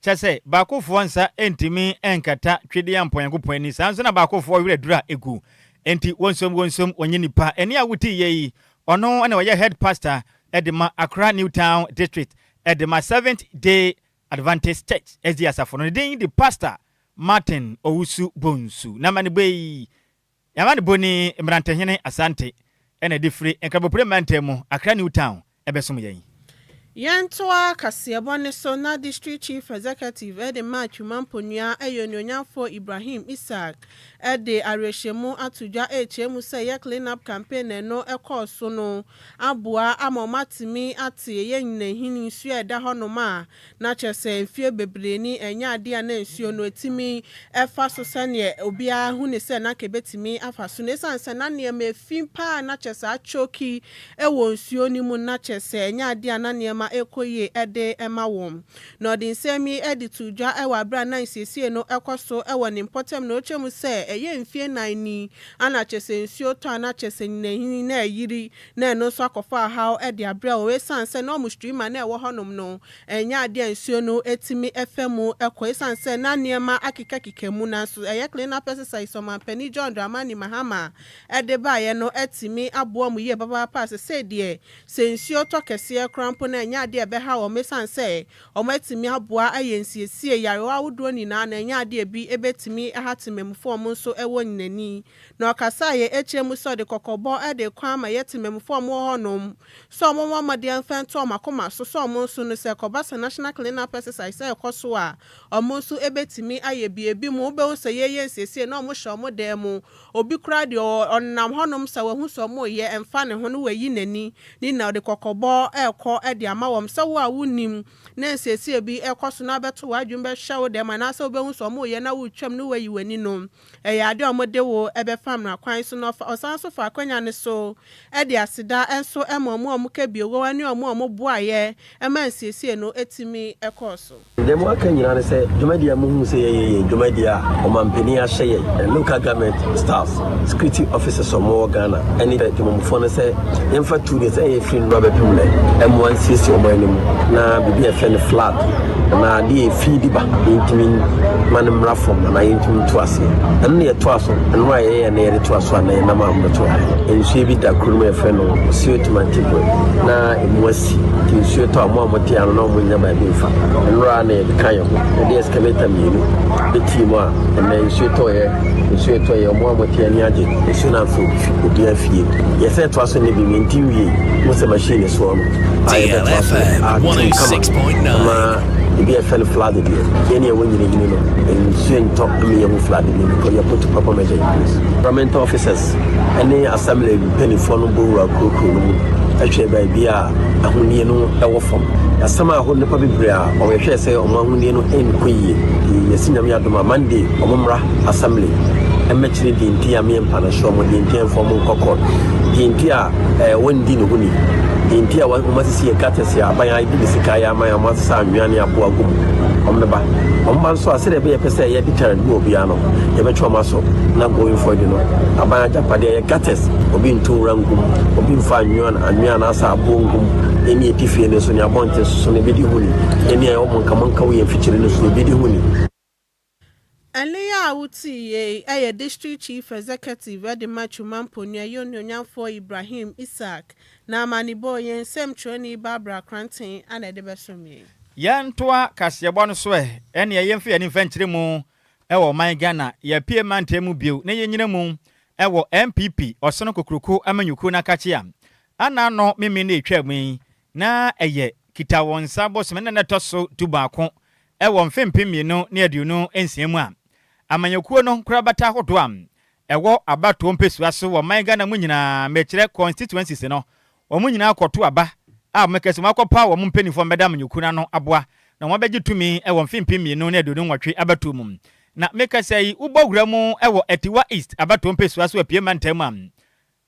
[SPEAKER 1] kyɛ sɛ baakofoɔ nsa ntumi nkata twedeɛ mpɔ Nyankopɔn ani, saa nso na baakofoɔ werɛ duru a ɛgu enti wɔnsom wɔnsom wɔnyɛ nipa. Ɛne a wotii yɛ yi, ɔno na ɔyɛ head pastor ɛde ma Accra New Town District ɛde ma Seventh Day Adventist Church, SDA asafo no. Ne din de Pastor Martin Owusu Bonsu. Na ma ne bɔ yi yàmà ne bɔ ni Mmerantehene Asante ɛna ɛde firi Nkrabopire mmantam mu, Accra New Town, ɛbɛsom yɛn.
[SPEAKER 2] Yɛntoa kaseɛbɔ ne so na District Chief Executive ɛde ma Atwima Mponua, ɛyɛ Onuonyamfoɔ Ibrahim Isaac, ɛde awerɛhyɛmu ato dwa ɛrekyerɛ mu sɛ yɛ clean up campaign ɛno ɛkɔɔ so no aboa ama ɔmatumi ate yɛ nyinahini nsuo a ɛda hɔnom a na kyerɛ sɛ mfie bebree ni ɛnyɛ adeɛ a na nsuo no etimi ɛfa so sɛneɛ obiara hu ne sɛ na kebetumi afa so no, esiane sɛ na nneɛma efi paa na kyerɛ sɛ atwoki ɛwɔ nsuo no mu, na kyerɛ sɛ ɛnyɛ adeɛ a na nneɛma nneɛma rekɔ yie de ma wɔn. Na ɔde nsɛm yi de too dwa wɔ aberɛ a na nsiesie no rekɔ so wɔ ne mpɔtam na ɔkyerɛ mu sɛ ɛyɛ mfeɛ nnan ni ana kyerɛ sɛ nsuo tɔ a na kyerɛ sɛ nyinahini na ayiri na ɛno nso akɔfa ɔhaw de abrɛ wɔn ɛsiane sɛ na wɔn streamer no a ɛwɔ hɔnom no ɛnyɛ adeɛ a nsuo no tumi fa mu kɔ ɛsiane sɛ na nneɛma akekakeka mu nanso ɛyɛ clean up exercise Ɔmanpanin John Dramani Mahama de baeɛ no atumi aboa wɔn yie papaapa a sesei deɛ sɛ nsuo tɔ kɛseɛ koraa mpo no a ɛnyɛ adeɛ a ɛbɛha wɔn ɛsiane sɛ wɔatumi aboa ayɛ nsiesie nyarewa ahodoɔ nyinaa na ɛnyɛ adeɛ a ebi bɛtumi aha temamufoɔ a wɔn nso wɔ nyinani. Na ɔkasaeɛ akyire mu sɛ ɔde kɔkɔbɔ de rekɔ ama yɛ temamufoɔ a wɔwɔ hɔnom sɛ wɔmmɔ mmɔden mfa nto wɔn akoma so sɛ wɔn nso no sɛ ɛkɔba sɛ National Clean Up Exercise rekɔ so a wɔn nso bɛtumi ayɛ bi. Ebinom wobɛhu sɛ yɛreyɛ nsiesie na wɔhyɛ wɔn dan mu Obi koraa deɛ ɔnam hɔnom sɛ wahu sɛ wɔreyɛ, ɛmfa ne ho no wayi n'ani ne na ɔde kɔkɔbɔ rekɔ de ama wɔn. Sɛ wo a wonnim na nsiesie bi rekɔ so na abɛto w'adwene bɛhyɛ wo dɛm anaasɛ wobɛhu sɛ wɔreyɛ na woretwam na woayi w'ani no, ɛyɛ adeɛ a wɔde wo bɛfa mmara kwan so. Na ɔsan nso fa akwanya no so de aseda nso ma wɔn a wɔka bio ne wɔn a wɔboaeɛ ma nsiesie no tumi kɔɔ so.
[SPEAKER 8] Deɛ moaka nyinaa ne sɛ dwumadie a mohunu sɛ yɛyɛ yɛ dwumadie a ɔmanpanin ahyɛ yɛn, local government staff, security officers a wɔwɔ Ghana ne temamufoɔ no sɛ yɛmfa 2 days ɛyɛ firi nnora bɛpem nnɛ mmoa nsiesie ɔman no mu na biribi a yɛfrɛ no flood anaa adeɛ a ɛfii de ba yɛntumi ma no mmra fam anaa yɛntumi nto aseɛ. Ɛno na yɛtoa so, ɛno a yɛyɛ na yɛde toa so a na yɛnam a wɔbɛto ha. Nsuo bi da kuro no mu a yɛfrɛ no Osuo Tumantibwe na ɛmu asi nti nsuo tɔ a mo a mote ano na wɔn nnya baabi mfa. Nnora na yɛde ka yɛn ho. Yɛde excavator mmienu bɛtii mu a ɛnɛ nsuo tɔeɛ, nsuo tɔeɛ wɔn a mote ani agye. Nsuo no amfa obi fi obiara fie. Yɛsɛ ɛtoa so nnɛ bi yɛnti nwiei. Mo sɛ machine soɔ no a yɛbɛtoa so atom kama ama ebi a yɛfrɛ no flood deɛ yɛne ɛwɔ nyininyini no nsuo ntɔ ma yɛhu flood no because yɛ put proper measure in place. Environmental officers ne assembly mpanimfoɔ no bɔ wura kurokuro no mu hwɛ baabi a ahonie no wɔ fam. Asɛm a ɛhɔ nnipa bebree a wɔhwɛɛ sɛ wɔn ahonie no nkɔ yie. Nti yɛsi Nyame adom a Monday wɔn mmra assembly mmɛkyerɛ deɛ nti a meyɛ mpanahyɛ wɔn, deɛ nti a mfa wɔn nkɔ court, deɛ nti a eh, wɔndi ne ho ni, deɛ nti a wɔn asisi yɛ gutters a aban ayɛ de sika ayɛ ama yɛn, wɔn asesa anwea ne aboa gu mu. Wɔn bɛba. Wɔn ba nso a sɛdeɛ ɛbɛyɛ pɛ sɛ ɛyɛ deterrent ma obiara no, yɛbɛtwe wɔn aso na going forward no, aban agyapadeɛ yɛ gutters, obi nto nwura ngu mu, obi mfa anwea anwea anaasɛ aboɔ ngu mu, yɛne yɛte fie no nso ne abɔnten so so no yɛbɛdi ho ni, yɛne a ɛwɔ monka monka wɔ yɛn mfikyire no so yɛbɛdi ho ni.
[SPEAKER 2] Ɛnne a wotee yei yɛ District Chief Executive de ma Twuma Mponua yi Onuonyamfoɔ Ibrahim Isaac na amanebɔɔ yɛn nsɛmtwerɛni Barbara Kranten na ɛde bɛsom yɛn.
[SPEAKER 1] Yɛntoa kaseɛbɔ no so ɛ, ɛneɛ yɛmfa yɛn ani mfa nkyerɛ mu wɔ ɔman Ghana, yɛapue mantam mu bio na yɛnyina mu wɔ NPP Ɔsono Kokroko amanyɔkuo no akakye a ana ano memene na ɛtwaa mu yi na ɛyɛ Kitawonsa bosome no na ɛtɔ so dubaako wɔ mfe 2026 mu a amanyɔkuo no nkorabata ahodoɔ a ɛwɔ abatoɔ mpesua so wɔ man Ghana mu nyinaa, mekyerɛ constituencies no, wɔn nyinaa kɔto aba a wɔka sɛ wɔakɔpaw wɔn mpanimfoɔ mmɛda amanyɔkuo no ano aboa na wɔabɛgye tumi wɔ mfe 2028 abatoɔ mu. Na meka sɛ yi, wobɔ wura mu wɔ Atiwa East abatoɔ mpesua so apue mantam mu a,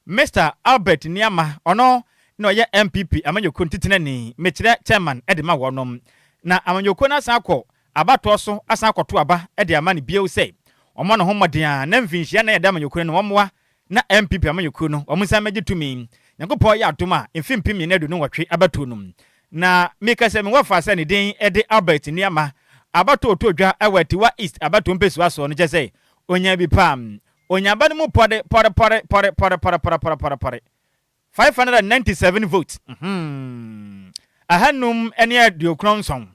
[SPEAKER 1] Mister Albert Nuamah, ɔno na ɔyɛ NPP amanyɔkuo no titenani, mekyerɛ chairman de ma wɔnom. Na amanyɔkuo no asan akɔ abatoɔ so asan akɔto aba de ama no bio sɛ ɔmmɔ ne ho mmɔden a na mfinhyia nnan a ɛda amanyɔkuo no anim ɔmmoa na NPP amanyɔkuo no wɔn nsan mmɛgye tumi. Nyankopɔn yɛ adom a mfe 2028 abatoɔ no mu. Na meka sɛ mewɔ fa sɛ ne din de Albert Nuamah, abatoɔ ɔtɔ dwa wɔ Atiwa East abatoɔ mpesua soɔ no kyerɛ sɛ ɔnyaa bi paa. Onya ba no mu pɔre pɔre pɔre pɔre pɔre pɔre pɔre pɔre pɔre pɔre 597 votes mm 597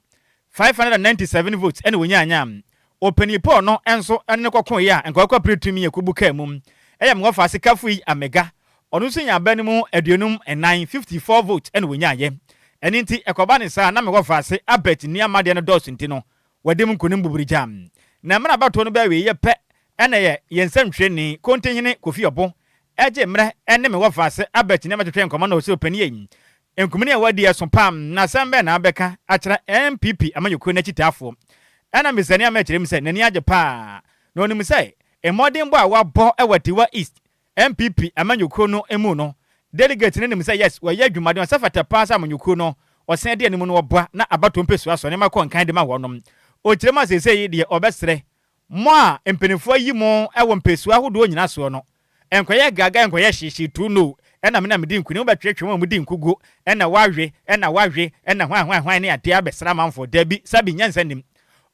[SPEAKER 1] 597 votes ɛna onyaa nya. Ɔpanin Paul no nso ɛne no kɔkoeɛ a nka ɔkɔ pere tumi ɛkɔbu kaa mu ɛyɛ me wɔfa ase Kafui Amega ɔno nso nyaa aba no mu 54 54 votes ɛna onyaayɛ. Ɛno nti ɛkɔba ne saa na me wɔfa ase Albert Nneɛma deɛ no dɔɔso nti no wadi mu nkonim buburigya. Na mmerɛ abatoɔ no bɛɛ awieeɛ pɛ na yɛ yɛn nsɛntwerɛni Kontihene Kofi Ɔbo gye mmerɛ ne me wɔfaase Albert Nneɛma twetwee nkɔmmɔ na ɔsɛ ɔpanin ei, nkumini a wadi ɛso paa na asɛm bɛn na wobɛka akyerɛ NPP amanyɔkuo no akyitaafoɔ? Ɛna Mister Nneɛma kyerɛ mu sɛ n'ani agye paa na ɔnim sɛ mmɔdenbɔ a wabɔ wɔ Atiwa East NPP amanyɔkuo no mu no, delegate no nim sɛ yes wɔyɛ adwumaden, ɔsɛ fata paa sɛ amanyɔkuo no. ɔsan di anim no ɔboa na abatoɔ mpɛsua so nneɛma kɔ nkan de ma wɔnom. Ɔkyerɛ mu a seesei yi deɛ ɔbɛsrɛ mo a mpanimfoɔ ayi mo wɔ mpɛsua ahodoɔ nyina soɔ no, ɛnkɔyɛ gaga ɛnkɔyɛ hyehyee too no ɛna me na medi nkunim, wobɛtwetwe wɔn a wɔdi nkuguo ɛna woawe ɛna woawe ɛna hwan hwan hwan ne adeɛ abɛsra amanfoɔ, dabi, sabi nyansa nnim.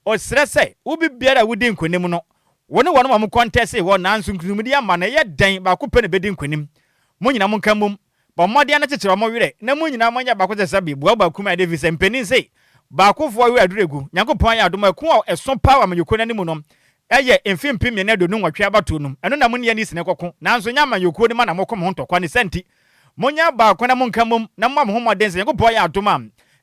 [SPEAKER 1] Ɔsrɛ sɛ wo bibiara a wodi nkunim no, wo ne wɔnom a wɔkɔntɛsee hɔ nanso nkunimdie amma no, ɛyɛ dɛn baako pɛ na ɛbɛdi nkunim? Mo nyina monka mmom Bɔ mmɔden na kyekyere wɔn werɛ, na mo nyinaa monyɛ baako te sɛ bi, boa baako mu ayɛ dɛ, efisɛ mpanin se, Baakofoɔ werɛ aduru agu. Nyankopɔn ayɛ adom, ɛko a ɛso paa wɔ amanyɔkuo no anim no yɛ mfe 2028 abatoɔ no mu. Ɛno na mo ne NEC no rekɔko, nanso nyɛ amanyɔkuo no ma na moko mo ho ntɔkwa. Ne saa nti, monyɛ baako na monka mmom, na mommɔ mo ho mmɔden sɛ Nyankopɔn ayɛ adom a,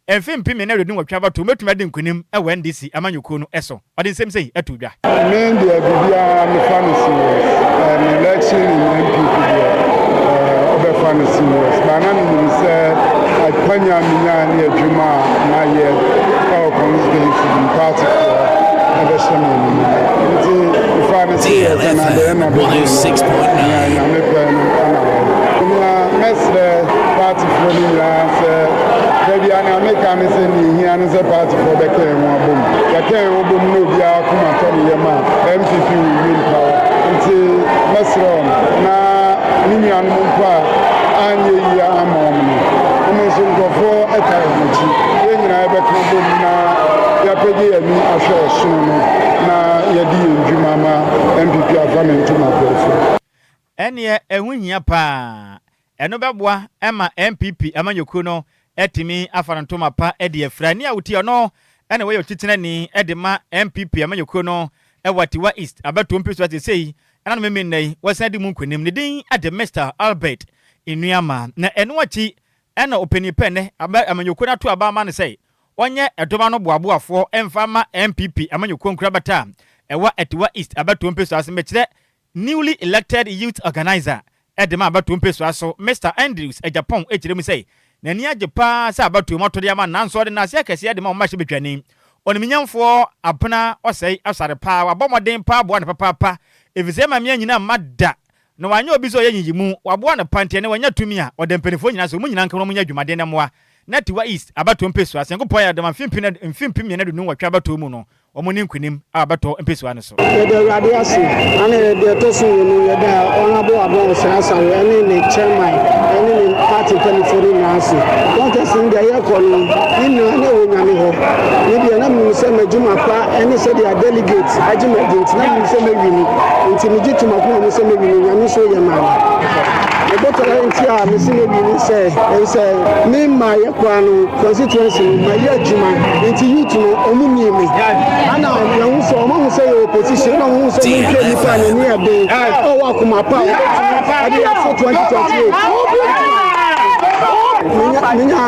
[SPEAKER 1] Mfe 2028 abatoɔ mɛtumi adi nkunim wɔ NDC amanyɔkuo no so. Ɔde nsɛm sei too dwa.
[SPEAKER 9] Me deɛ biribiara me fa no serious eh, me election in NPP deɛ eh, ɔbɛfa no serious but na menim sɛ akwanya a menyaa ne adwuma a mayɛ ɛwɔ constituency mu party foɔ ɛbɛhyɛ me animuonyam nti mefaa no serious and at the end of the day no nea Nyame pɛ no ɛna wɔyɛ. Nea mɛsrɛ party foɔ no nyinaa sɛ Da biara nea meka ne sɛ nea ehia ne sɛ partyfoɔ bɛka yɛn ho abom. Yɛka yɛn ho bom na obiara akoma tɔ ne yam a, NPP will win power. Nti mɛsrɛ wɔn na me nuanom mpo a anyɛ yie amma wɔn no, wɔn nso nkurɔfoɔ taa wɔn akyi. Yɛn nyinaa yɛbɛka abom na yɛapagya yɛn ani ahwɛ ɔsono no na yɛde yɛn dwuma ama NPP afa ne ntoma prɛko.
[SPEAKER 1] Ɛneɛ ɛho hia paa. Ɛno bɛboa ma NPP amanyɔkuo no atumi afa no ntoma pa de afira. Nea wotie ɔno na wɔyɛ otitenani de ma NPP amanyɔkuo no wɔ Atiwa East abatoɔ mpesua seesei ɛna no meme nnɛ yi wɔsan di mu nkunim. Ne din de Mister Albert Nnuama. Na ɛno akyi ɛna ɔpanin pɛ nnɛ amanyɔkuo no ato aba ama no sɛ ɔnyɛ ɛdɔm ano boaboafoɔ mfa mma NPP amanyɔkuo nkorabata a ɛwɔ Atiwa East abatoɔ mpesua ase. Mekyerɛ Newly elected youth organiser de ma abatoɔ mpesua so, Mister Andrews Agyapong kyerɛ mu sɛ n'ani agye paa sɛ abatoɔ mu atɔdeɛ ama no nanso ɔde nnaseɛ akɛseɛ de ma wɔn mmarahyɛbadwani Onimnyamfoɔ Abena Osei Asare paa, wabɔ mmɔden paa aboa no papaapa efisɛ ɛma mmea nyinaa mma da na wanyɛ obi sɛ ɔyɛ nyiyimu, waboa no pa nti ɛnnɛ wanya tumi a ɔda mpanimfoɔ nyinaa sɛ wɔn nyinaa nka wɔn nyɛ adwumaden na mmoa na Atiwa East abatoɔ mpesua sɛ Nyankopɔn ayɛ adom a mfe 2028 abatoɔ mu no Wɔn ne nkonim a wɔbɛtɔ mpasua no so.
[SPEAKER 10] Yɛda Awurade ase, ɛne deɛ ɛtɔ so mmienu yɛda Honourable Abon Osei Asare ɛne ne chairman ɛne ne party mpaninfoɔ no nyinaa ase. Contest no deɛ yɛkɔ no ne nyinaa na ɛwɔ Nyame hɔ. Me deɛ na menim sɛ m'adwuma pa ɛne sɛdeɛ delegate agye me adi nti na menim sɛ mɛwini nti megye to m'akoma mu sɛ mɛwini Nyame nso yɛ maa me. Me botaeɛ nti a mese mɛwini sɛ ɛne sɛ me mmaeɛ koraa no Constituency no mayɛ adwuma nti youth no ɔmo nii me ana yɛhu sɛ ɔmo ahu sɛ yɛ opposition ɛna ɔmo hu sɛ ɔmo nhwɛ nipa a n'ani yɛ den ɔwɔ akoma pa a ɔbɛtumi ɛde afo 2028 menya menya.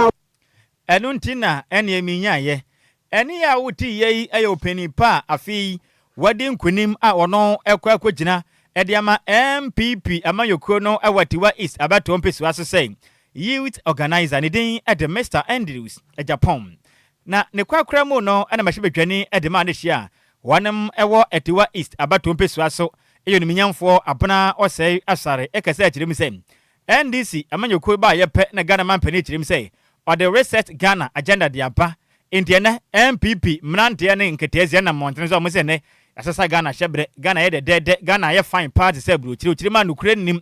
[SPEAKER 1] Ɛno nti na ɛneɛ menyaeɛ. Ɛnne a woteeɛ yi yɛ ɔpanin pa a afe yi wadi nkunim a ɔno rekɔ akɔgyina de ama NPP amanyɔkuo no wɔ Atiwa East abatoɔ mpesua so sɛ Youth Organiser. Ne din de Mister Andrews Agyapong. Na ne korakora mu no na mmarahyɛbadwani de maa no hyia a wɔnom wɔ Atiwa East abatoɔ mpesua so yɛ onimnyamfoɔ Abena Osei Asare kasa kyerɛ mu sɛ NDC amanyɔkuo baeɛ pɛ na Ghana manpanin kyerɛ mu sɛ ɔde Reset Ghana Agenda de aba. Enti ɛnnɛ NPP mmeranteɛ ne nketeesia nam mmɔntene so a wɔse ɛnnɛ yɛasesa Ghana hyɛberɛ, Ghana ayɛ dɛdɛɛdɛ, Ghana ayɛ fine paa te sɛ aburokyire, okyiri ma nokorɛ nnim.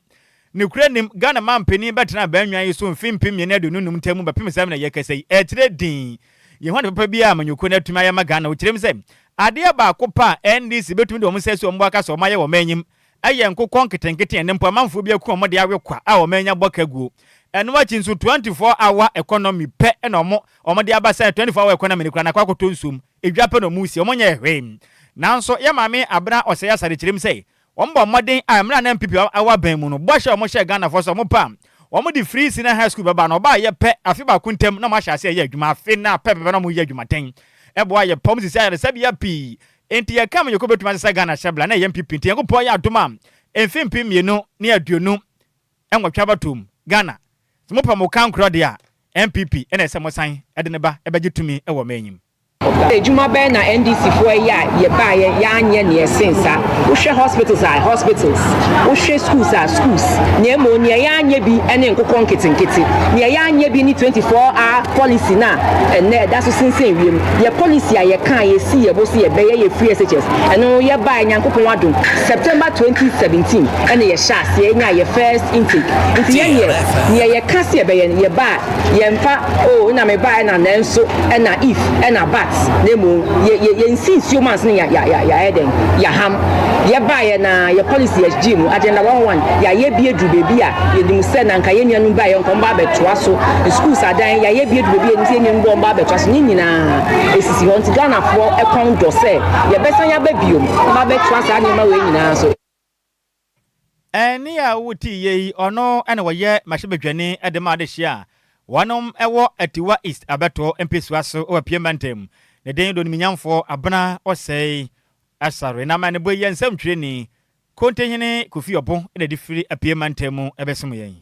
[SPEAKER 1] Nokorɛ nnim, Ghana manpanin bɛtenaa abannwa yi so mfe 2025 ntam bɛpem saa mmerɛ yɛrekasa yi, ɛkyerɛ dinn. Yɛnhu ade papa biara a amanyɔkuo no atumi ayɛ ama Ghana. Ɔkyerɛ mu sɛ adeɛ baako pɛ a NDC bɛtumi de wɔn nsa asi wɔn bo aka sɛ wɔayɛ wɔ ɔman yi mu Ɛyɛ nkokɔ nketenkete a ɛnnɛ mpo amanfoɔ bi aku wɔn de awe kwa a wɔn anya bɔ ka guo. Ɛno akyi nso 24 hour economy pɛ na wɔn wɔn de aba sɛ 24 hour economy no koraa no akɔ akɔtɔ nsuom. Edwa pɛ na wɔn resi, wɔn nyɛɛ hwee. Nanso yɛ maame Abena Osei Asare kyerɛ mu sɛ wɔn bɔ mmɔden a mmerɛ a na NPP wɔ aban mu no, bɔhyɛ a wɔn hyɛɛ Ghanafoɔ sɛ wɔn pɛ a wɔn de free senior high school bɛba no, ɔbaayɛ pɛ afe baako ntam na wɔn ahyɛ aseɛ reyɛ adwuma. Afe no a pɛpɛpɛ na wɔn reyɛ adwumaden. Ɛboa yɛ pɛ, wɔn sisi ayaresabea pii. Enti yɛka amanyɔkuo bɛtumi asesa Ghana hyɛbla na ɛyɛ NPP nti Nyankopɔn yɛ adom a mfe 2028 abatoɔ mu Ghana sɛ mopɛ mo kankorɔ deɛ a NPP na ɛsɛ mosan de ne ba bɛgye tumi wɔ ɔman yi mu.
[SPEAKER 11] Adwuma bɛn na NDC foɔ yɛ a yɛbaeɛ yɛanyɛ neɛ ɛsen saa? Wohwɛ hospitals a hospitals, wohwɛ schools a schools, na mmom neɛ yɛanyɛ bi ne nkokɔ nketenkete, neɛ yɛanyɛ bi ne 24 hour policy no a ɛnnɛ ɛda so sensɛn wiem. Yɛ policy a yɛkaa yɛsii yɛbo sɛ yɛbɛyɛ yɛ free SHS, ɛno yɛbaeɛ Nyankopɔn adom September 2017 ɛna yɛhyɛɛ aseɛ yɛnyaa yɛ first intake. Nti yɛn deɛ neɛ yɛka sɛ yɛbɛyɛ no yɛba a Yɛmfa oh na mebaeɛ na nanso ɛna if ɛna but na mmom yɛ yɛ yɛnsi nsuo mu ansa na yɛ yɛ yɛ yɛayɛ dɛn yɛaham. Yɛbaeɛ na yɛ policy yɛgyee mu agenda 101 yɛayɛ bi aduru baabi a yɛnim sɛ na anka yɛn nuanom baeɛ nka wɔba abɛtoa so. Schools adan yɛayɛ bi aduru baabi a yɛnim sɛ yɛn nuanom ba wɔba abɛtoa so. Ne nyinaa ɛsisi hɔ nti Ghanafoɔ kɔn dɔ sɛ yɛbɛsan aba biom na wɔabɛtoa saa nneɛma wei nyinaa so.
[SPEAKER 1] Ɛnne a wotii yei, ɔno na ɔyɛ mmarahyɛbadwani de ma adehyeɛ a wɔnom wɔ Atiwa East abɛtoɔ mpesua so wɔ Apia mantam. Ne din de Onimunyamfoɔ Abena Osei Asare. Na amanebɔ yi yɛ nsɛmtwerɛni Kontehene Kofi Ɔbo na ɛde firi Apia mantam mu bɛsom yɛn.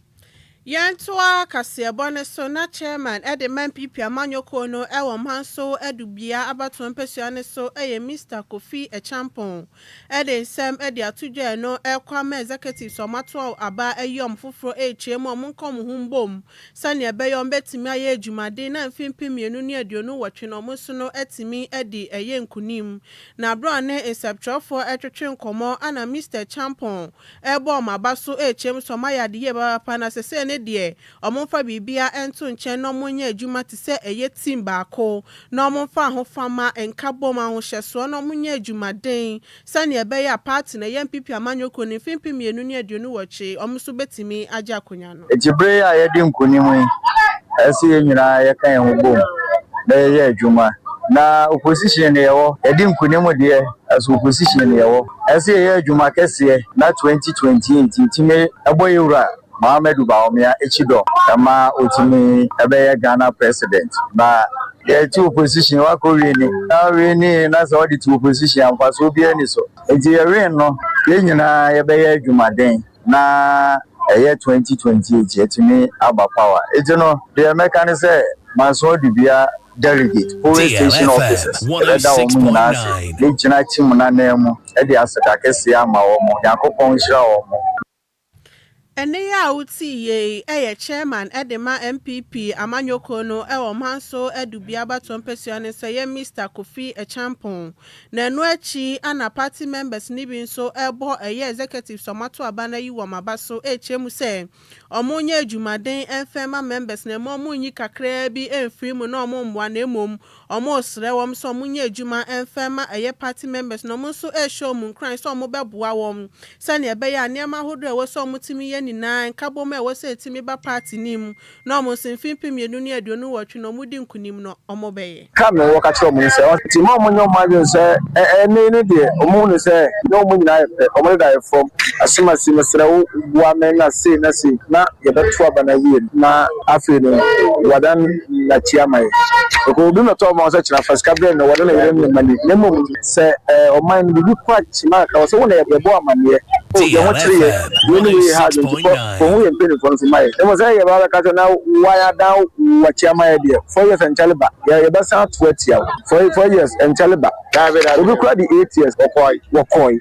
[SPEAKER 2] Yɛntoa kaseɛbɔ no so na Chairman de ma NPP amanyɔkuo no wɔ Manso Adubea abatoɔ mpasua no so yɛ Mister Kofi Acheampong de nsɛm de ato dwa ɛno rekɔ ama executives a wɔato aba ayi wɔn foforɔ rekyerɛ mu a wɔnka wɔn ho mbom sɛdeɛ ɛbɛyɛ wɔbɛtumi ayɛ adwumaden na mfe 2028 no wɔn nso no atumi adi ɛyɛ nkunim. Na berɛ a ɔne nsɛmtwerɛfoɔ retwetwe nkɔmmɔ ana Mister Acheampong rebɔ wɔn aba so rekyerɛ mu sɛ wɔayɛ ade yie papaapa na sesei no deɛ wɔmfa biribiara nto nkyɛn na wɔnyɛ adwuma te sɛ ɛyɛ team baako na wɔmfa ahofama, nkabom, ahohyɛsoɔ na wɔnyɛ adwumaden sɛdeɛ ɛbɛyɛ a party no ɛyɛ NPP amanyɔkuo no mfe 2028 wɔn nso bɛtumi agye akonnwa no.
[SPEAKER 12] Enti bere a yɛadi nkonim yi, ɛsɛ sɛ yɛn nyinaa yɛka yɛn ho bom na yɛyɛ adwuma. Na opposition na yɛwɔ, yɛadi nkonim deɛ, nanso opposition na yɛwɔ. Ɛsɛ sɛ yɛyɛ adwuma kɛseɛ na 2028 yɛtumi bɔ yɛn wura Mohamadu Bawumia akyi dɔm ma ɔtumi bɛyɛ Ghana president. Na yɛte opposition, woakɔ wini, na wini na sɛ wode te opposition a, mfasoɔ biara nni so. Enti yɛwin no, yɛn nyinaa yɛbɛyɛ adwumaden na ɛyɛ 2028 yɛatumi aba power. Enti no, deɛ mɛka ne sɛ Manso Adubia delegate, polling station officers, yɛbɛda wɔn nyinaa ase. Mɛgyina team no ananmu de aseda kɛseɛ ama wɔn. Nyankopɔn nhyira wɔn.
[SPEAKER 2] Ɛnne yi a wotii yei yɛ Chairman de ma NPP amanyɔkuo no wɔ Manso Adubia abatoɔ mpasua no nso ɛyɛ Mister Kofi Acheampong. Na ɛno akyi na party members no bi nso rebɔ ɛyɛ executives a wɔato aba no ayi wɔn aba so rekyerɛ mu sɛ wɔnyɛ adwumaden mfa mma members no mma wɔnyi kakraa bi mfiri mu na wɔmmoa na mmom wɔresrɛ wɔn sɛ wɔnyɛ adwuma mfa mma ɛyɛ party members na wɔn nso rehyɛ wɔn nkuran sɛ wɔbɛboa wɔn sɛnea ɛbɛyɛ a nneɛma ahodoɔ a ɛwɔ sɛ wɔtumi yɛ nyinaa nkabom a ɛwɔ sɛ ɛtumi ba party no mu na wɔn nso mfe 2028 no wɔdi nkunim no wɔbɛyɛ.
[SPEAKER 12] Ka me wɔ ka kyerɛ wɔn sɛ, Ɔse mma wɔn nyɛ wɔn adwene sɛ ɛnne yi no deɛ wɔn hu no sɛ ne wɔn nyinaa yɛ pɛ, wɔn deda yɛ fam. Asomasi mesrɛ wo boa me na sei na sei na yɛbɛto aba no awie no na afei no wadan n'akyi ama yɛ. Because obi mmɛtɔ ɔma wo sɛ kyena fa sika brɛ no wɔne ne yere ne ne mma ni na mmom sɛ ɔman no biribi kɔ akyema kakra wɔ sɛ wo na yɛbɔ amanneɛ oh yɛn ho kyere yɛ wei ne wei ha adwene nti kɔ kɔhu yɛn mpanimfoɔ no so ma yɛ. Na mmom sɛ yɛba bɛka sɛ na wadan w'akyi ama yɛ deɛ 4 years ɛnkyɛre ba yɛ yɛbɛsan ato atia wo 4 years ɛnkyɛre ba obi koraa di 8 years wɔkɔe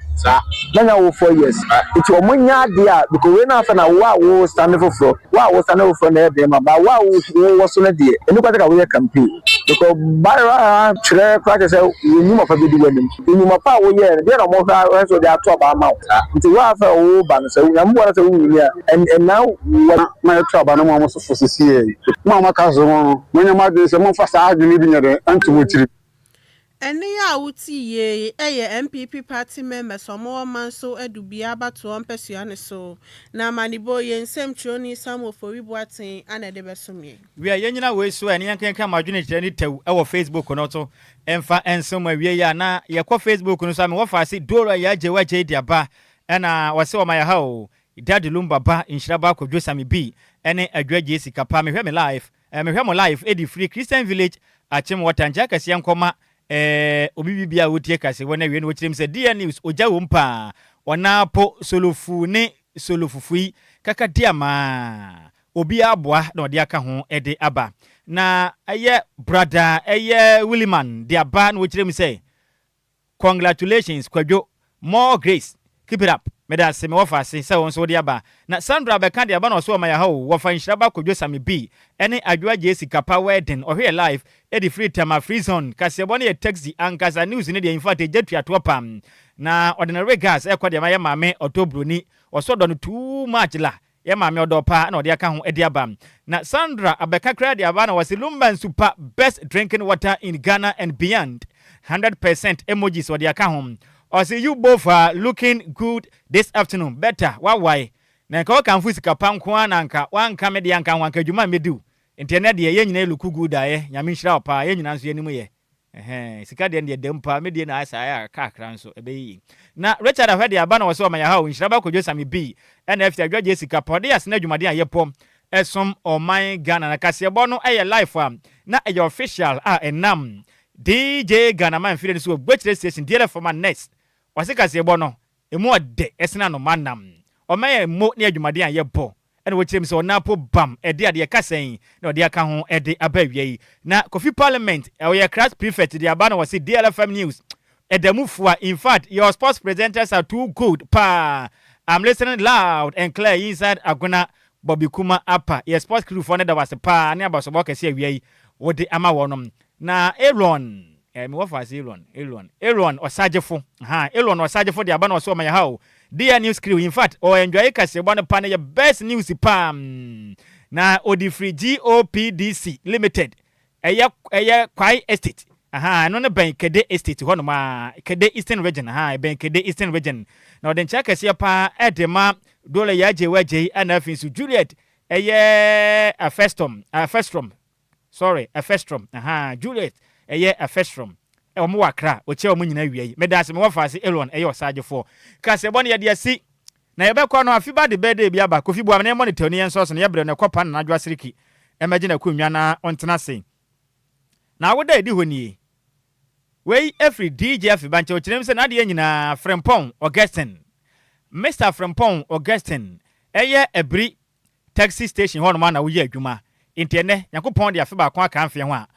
[SPEAKER 12] na nya wo 4 years nti wɔn nyɛ adeɛ a because wei na afɛ na wo a wo stand foforɔ wo a wo stand foforɔ na ɛyɛ den ma ba wo a wo wɔ so no deɛ ɛni kwa sɛ ka woyɛ campaign because bayerɛ twerɛ koraa kyerɛ sɛ wo nnwuma pa bɛdi w'anim nnwuma pa a woyɛɛ no deɛ na wɔn hwɛ ahwɛ sɛ wɔde ato aba ama wo nti wo a afɛ wo ba no sɛ Nyame boa no sɛ wo nyini a ɛnna wɔ
[SPEAKER 9] ma yɛto aba no ma wɔn so fo sisi yɛ mo a moaka so no monyɛ mo adwene sɛ momfa saa adwene bi nyɛ dɛn nto mo tirim.
[SPEAKER 2] Ɛnne yi a wote yie yi yɛ NPP party members a wɔwɔ Manso Adubia abatoɔ mpasua no so. Na amanebɔ yi, yɛn nsɛmtwerɛni Samuel Ofori Boateng na ɛde bɛsom yɛn.
[SPEAKER 1] Wia yɛnyina wei so ɛ ne yɛnkenkan mo adwenekyerɛ ne tɛw wɔ Facebook no so mfa nso mo awiei a na yɛkɔ Facebook no so a mewɔ faase Dora Yaa Gyei Wagyei de aba ɛna ɔse ɔma yɛha o Daddy Lumba ba Nhyira ba Kwadwo Sammy B ɛne Adwoa Gyei Sika pa mehwɛ me live Eh mehwɛ mo live edi firi Christian village Akyem water nkyɛ akɛseɛ nkɔma eh obi bibia a otie kase wɔ na wie no wɔkyerɛ mu sɛ DN news ogya wom paa ɔnaa po solofuu ne solofufui kaka di amaa obiaa aboa na ɔde aka ho de aba. Na ɛyɛ brother ɛyɛ Williman de aba na wɔkyerɛ mu sɛ, "Congratulations Kwadwo, more grace, keep it up." Meda ase, me wɔfa ase sɛ wɔn nso wode aba. Na Sandra bɛka de aba na ɔso ɔma yɛ ha o, wɔfa nhyira ba Kwadwo Sami B ɛne Adwoa Gye Sika Pa wedding. Ɔhwɛ live ɛde firi Tema Free Zone. Kaseɛbɔ no yɛ taxi ankasa, news no deɛ, in fact, ɛgya tuatoɔ pam. Na ɔde no regards ɛkɔ deɛ ma yɛ maame ɔtɔ buroni, ɔsɔ dɔ no too much la, yɛ maame ɔdɔ paa na ɔde aka ho de aba. Na Sandra abɛka koraa de aba na wɔsi Lumba Nsupa, best drinking water in Ghana and beyond, 100% emojis ɔde aka ho. Ɔsi, "You both are looking good this afternoon, better wawae." Na nka wɔkamfo sika pa nko ara na nka wanka me deɛ anka ho anka adwuma mmɛdiw. Nti ɛnɛ deɛ, yɛn nyinaa look good a yɛ Nyame nhyira wo paa. Yɛn nyinaa nso yɛnim yɛ ɛhɛn sika deɛ deɛ dɛm paa, me deɛ na ayɛ saa ayɛ kakra nso ɛbɛyɛ yie. Na Richard ahwɛ de aba na wɔsɛ ɔma yɛ ha o, nhyira ba Kwadwo Sami B ɛna afei Adwagye sika pa ɔde asena adwumaden a yɛpɔ ɛsom ɔman Ghana. Na kaseɛbɔ no ɛyɛ live a na ɛyɛ official a ɛnam DJ Ghana man mfiri no so wɔ Gbokyire Station DLF ma next. Wɔse kaseɛbɔ no emu ɔdɛ ɛsena anoma nam ɔman yɛ mo ne adwumaden a yɛbɔ, ɛna wɔkyerɛ mu sɛ ɔnapo bam ɛde adeɛ kasɛn na ɔde aka ho ɛde aba awia yi. Na Kofi Parliament, ɔyɛ class prefect, de aba na wɔse DLFM news ɛda mu fua. "In fact, your sports presenters are too good paa. I'm listening loud and clear inside Agona Bobby Kuma apa." Yɛ sports crew foɔ no da wase paa ne abasɔbɔ kɛse awia yi wɔde ama wɔnom. Na Aaron mewɔ fa ase, Aaron Ɔsagyefo ha, Aaron Ɔsagyefo de aba na ɔsɛ ɔma yɛ ha o, dear news crew, in fact, ɔ enjoy kaseɛbɔ no pa no, yɛ best news paa. Na ɔde firi GOPDC Limited, ɛyɛ Kwai Estate aha, ɛno no bɛn Kede Estate hɔnom a Kede Eastern Region aha, ɛbɛn Kede Eastern Region. Na ɔde nkyɛn kɛseɛ paa ɛde ma Dole yɛ agye wagye, ɛna afei nso Juliet ɛyɛ Afestom, Afestrom, sorry, Afestrom aha, Juliet ɛyɛ Afestrom, wɔn wɔ Akra. Ɔkyɛ wɔn nyinaa wia yi. Meda ase, mewɔ faase Elon ɛyɛ ɔsaagyefoɔ. Kaseɛbɔ no yɛde asi na yɛbɛkɔ no afi ba de birthday bi aba. Kofi Boa na yɛmmɔ ne tawni, yɛn nso so no yɛbrɛ no ɛkɔ pa na n'adwo asereki ɛmɛgye n'akonnwa na ɔntena ase. Na awoda edi hɔ nie. Wei efiri DJ Afiba nkyɛn. Ɔkyerɛ mu sɛ n'adeɛ nyinaa Frempɔn Augustine, Mr Frempɔn Augustine, ɛyɛ Abiri taxi station hɔnom a na woyɛ adwuma. Nti ɛnɛ Nyankopɔn de afe baako aka mfeɛ ho a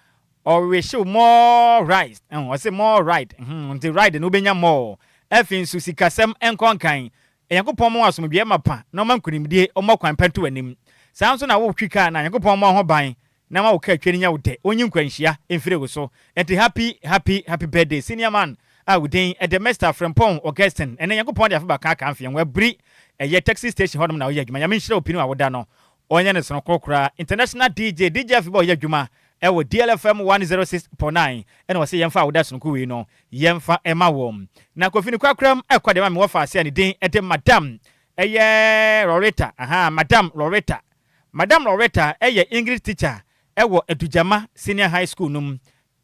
[SPEAKER 1] ɔrehyew more rice. Ɔsɛ more ride, nti ride no wobɛnya more. Afei nso sikasɛm nkɔ nkan, Nyankopɔn ma asomdwoeɛ ma pa na ɔma nkonimdie, ɔmmɔ kwan pɛ nto w'anim. Saa nso na wotwi kaa na Nyankopɔn ma ho ban na ma wo kaa twa no nya wo dɛ, ɔnyi nkwanhyia mfiri wo so. Nti happy, happy, happy birthday, senior man a wo din ɛde Mr Frempɔn Augustine. Ɛnɛ Nyankopɔn de afe baaka aka mfeɛ ho. Abiri ɛyɛ taxi station hɔnom na woyɛ adwuma. Nyame nhyira wo pini a woda no, ɔnyɛ ne sononko koraa. International DJ, DJ Afi bɛ ɔyɛ adwuma ɛwɔ DLFM 106.9, ɛna wɔsɛ yɛmfa a woda sononko wei no yɛmfa ɛma wɔm. Na Kofi no kwakoram ɛkɔ deɛ ma me wɔfa ase a ne din ɛde Madam ɛyɛ Loretta aha, Madam Loretta. Madam Loretta ɛyɛ English teacher ɛwɔ Adugyama Senior High School no mu.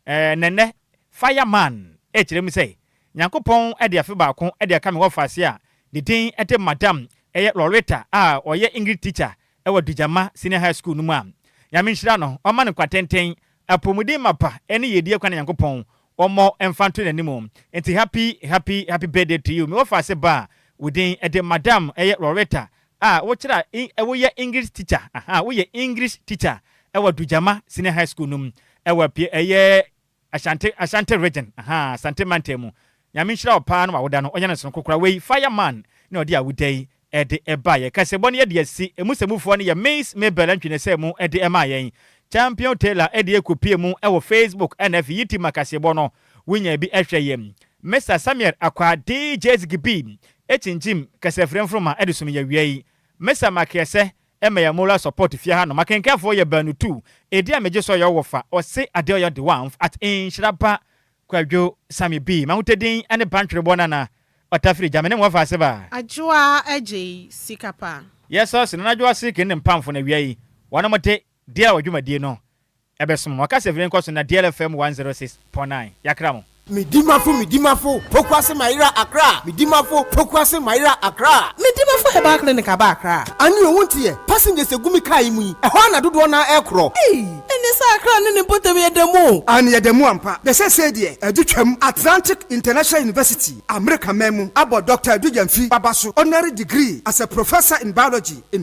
[SPEAKER 1] Nɛnɛ fireman ɛkyerɛ mu sɛ Nyankopɔn ɛde afe baako ɛde aka me wɔfa ase a ne din ɛde Madam ɛyɛ Loretta a ɔyɛ English teacher ɛwɔ Dugyama Senior High School no mu a Nyame nhyira no, ɔma no nkwatenten, apɔmuden mapa ɛne yɛdie kwan na Nyankopɔn ɔmmɔ mfa nto n'anim. Nti happy, happy, happy birthday to you, me wɔfa ase ba a wo din ɛde Madam ɛyɛ Loretta a wokyerɛ woyɛ English teacher aha, woyɛ English teacher ɛwɔ Dugyama Senior High School no mu ɛwɔ pie ɛyɛ Ashanti Region aha, Asante mantam mu. Nyame nhyira wo paa no wawoda no ɔnyɛ no sononko koraa. Wei fireman na ɔde awoda yi ɛde ɛba yɛ. Kasɛbɔ no yɛde asi emu sɛmufoɔ no yɛ Miss Mabel Antwene sɛ mu ɛde ɛma yɛn Champion Taylor ɛde ekopie mu ɛwɔ Facebook, ɛna afi yi ti ma kaseɛbɔ no wonya bi ɛhwɛ yɛn. Mr Samuel Akwa DJ Zigibi ekyinkyim kasɛfrɛ mforoma ɛde som yɛ wia yi. Mr Makiɛsɛ ɛma yɛ moral support fie ha no. Makenkanfoɔ yɛ baanu tu edi a megye so ɔyɛ wɔ fa ɔse ade ɔyɛ de one at nhyira ba Kwadwo Sami B mahotadin ɛne bantwerebɔ nana ɔtafiri gyame ne mo wɔfa ase ba.
[SPEAKER 2] Adwoa Agye Sika Pa.
[SPEAKER 1] Yɛsɛ sɛ Nana Adwoa Siriki ne mpamfo no awia yi wɔnom de deɛ a wɔdwumadie no ɛbɛsom wɔka sɛ firi nkɔ so na DLFM 106.9 yɛakra mo.
[SPEAKER 13] Midimafo, Midimafo, Pokuase Mayera Accra. Midimafo, Pokuase Mayera Accra.
[SPEAKER 2] Midimafo Herbal Clinic aba Accra.
[SPEAKER 13] Ani owu nti yɛ passengers egu mi kaa yi mu yi, ɛhɔ ana dodoɔ na ɛkorɔ.
[SPEAKER 2] Ei, ɛne sɛ Accra ne ne mpɔtam yɛ da mu o.
[SPEAKER 13] Ani yɛ da mu ampa. De sɛ deɛ ɛde twam Atlantic International University, America man mu, abɔ Dr Adu Gyamfi baba so honorary degree as a professor in biology in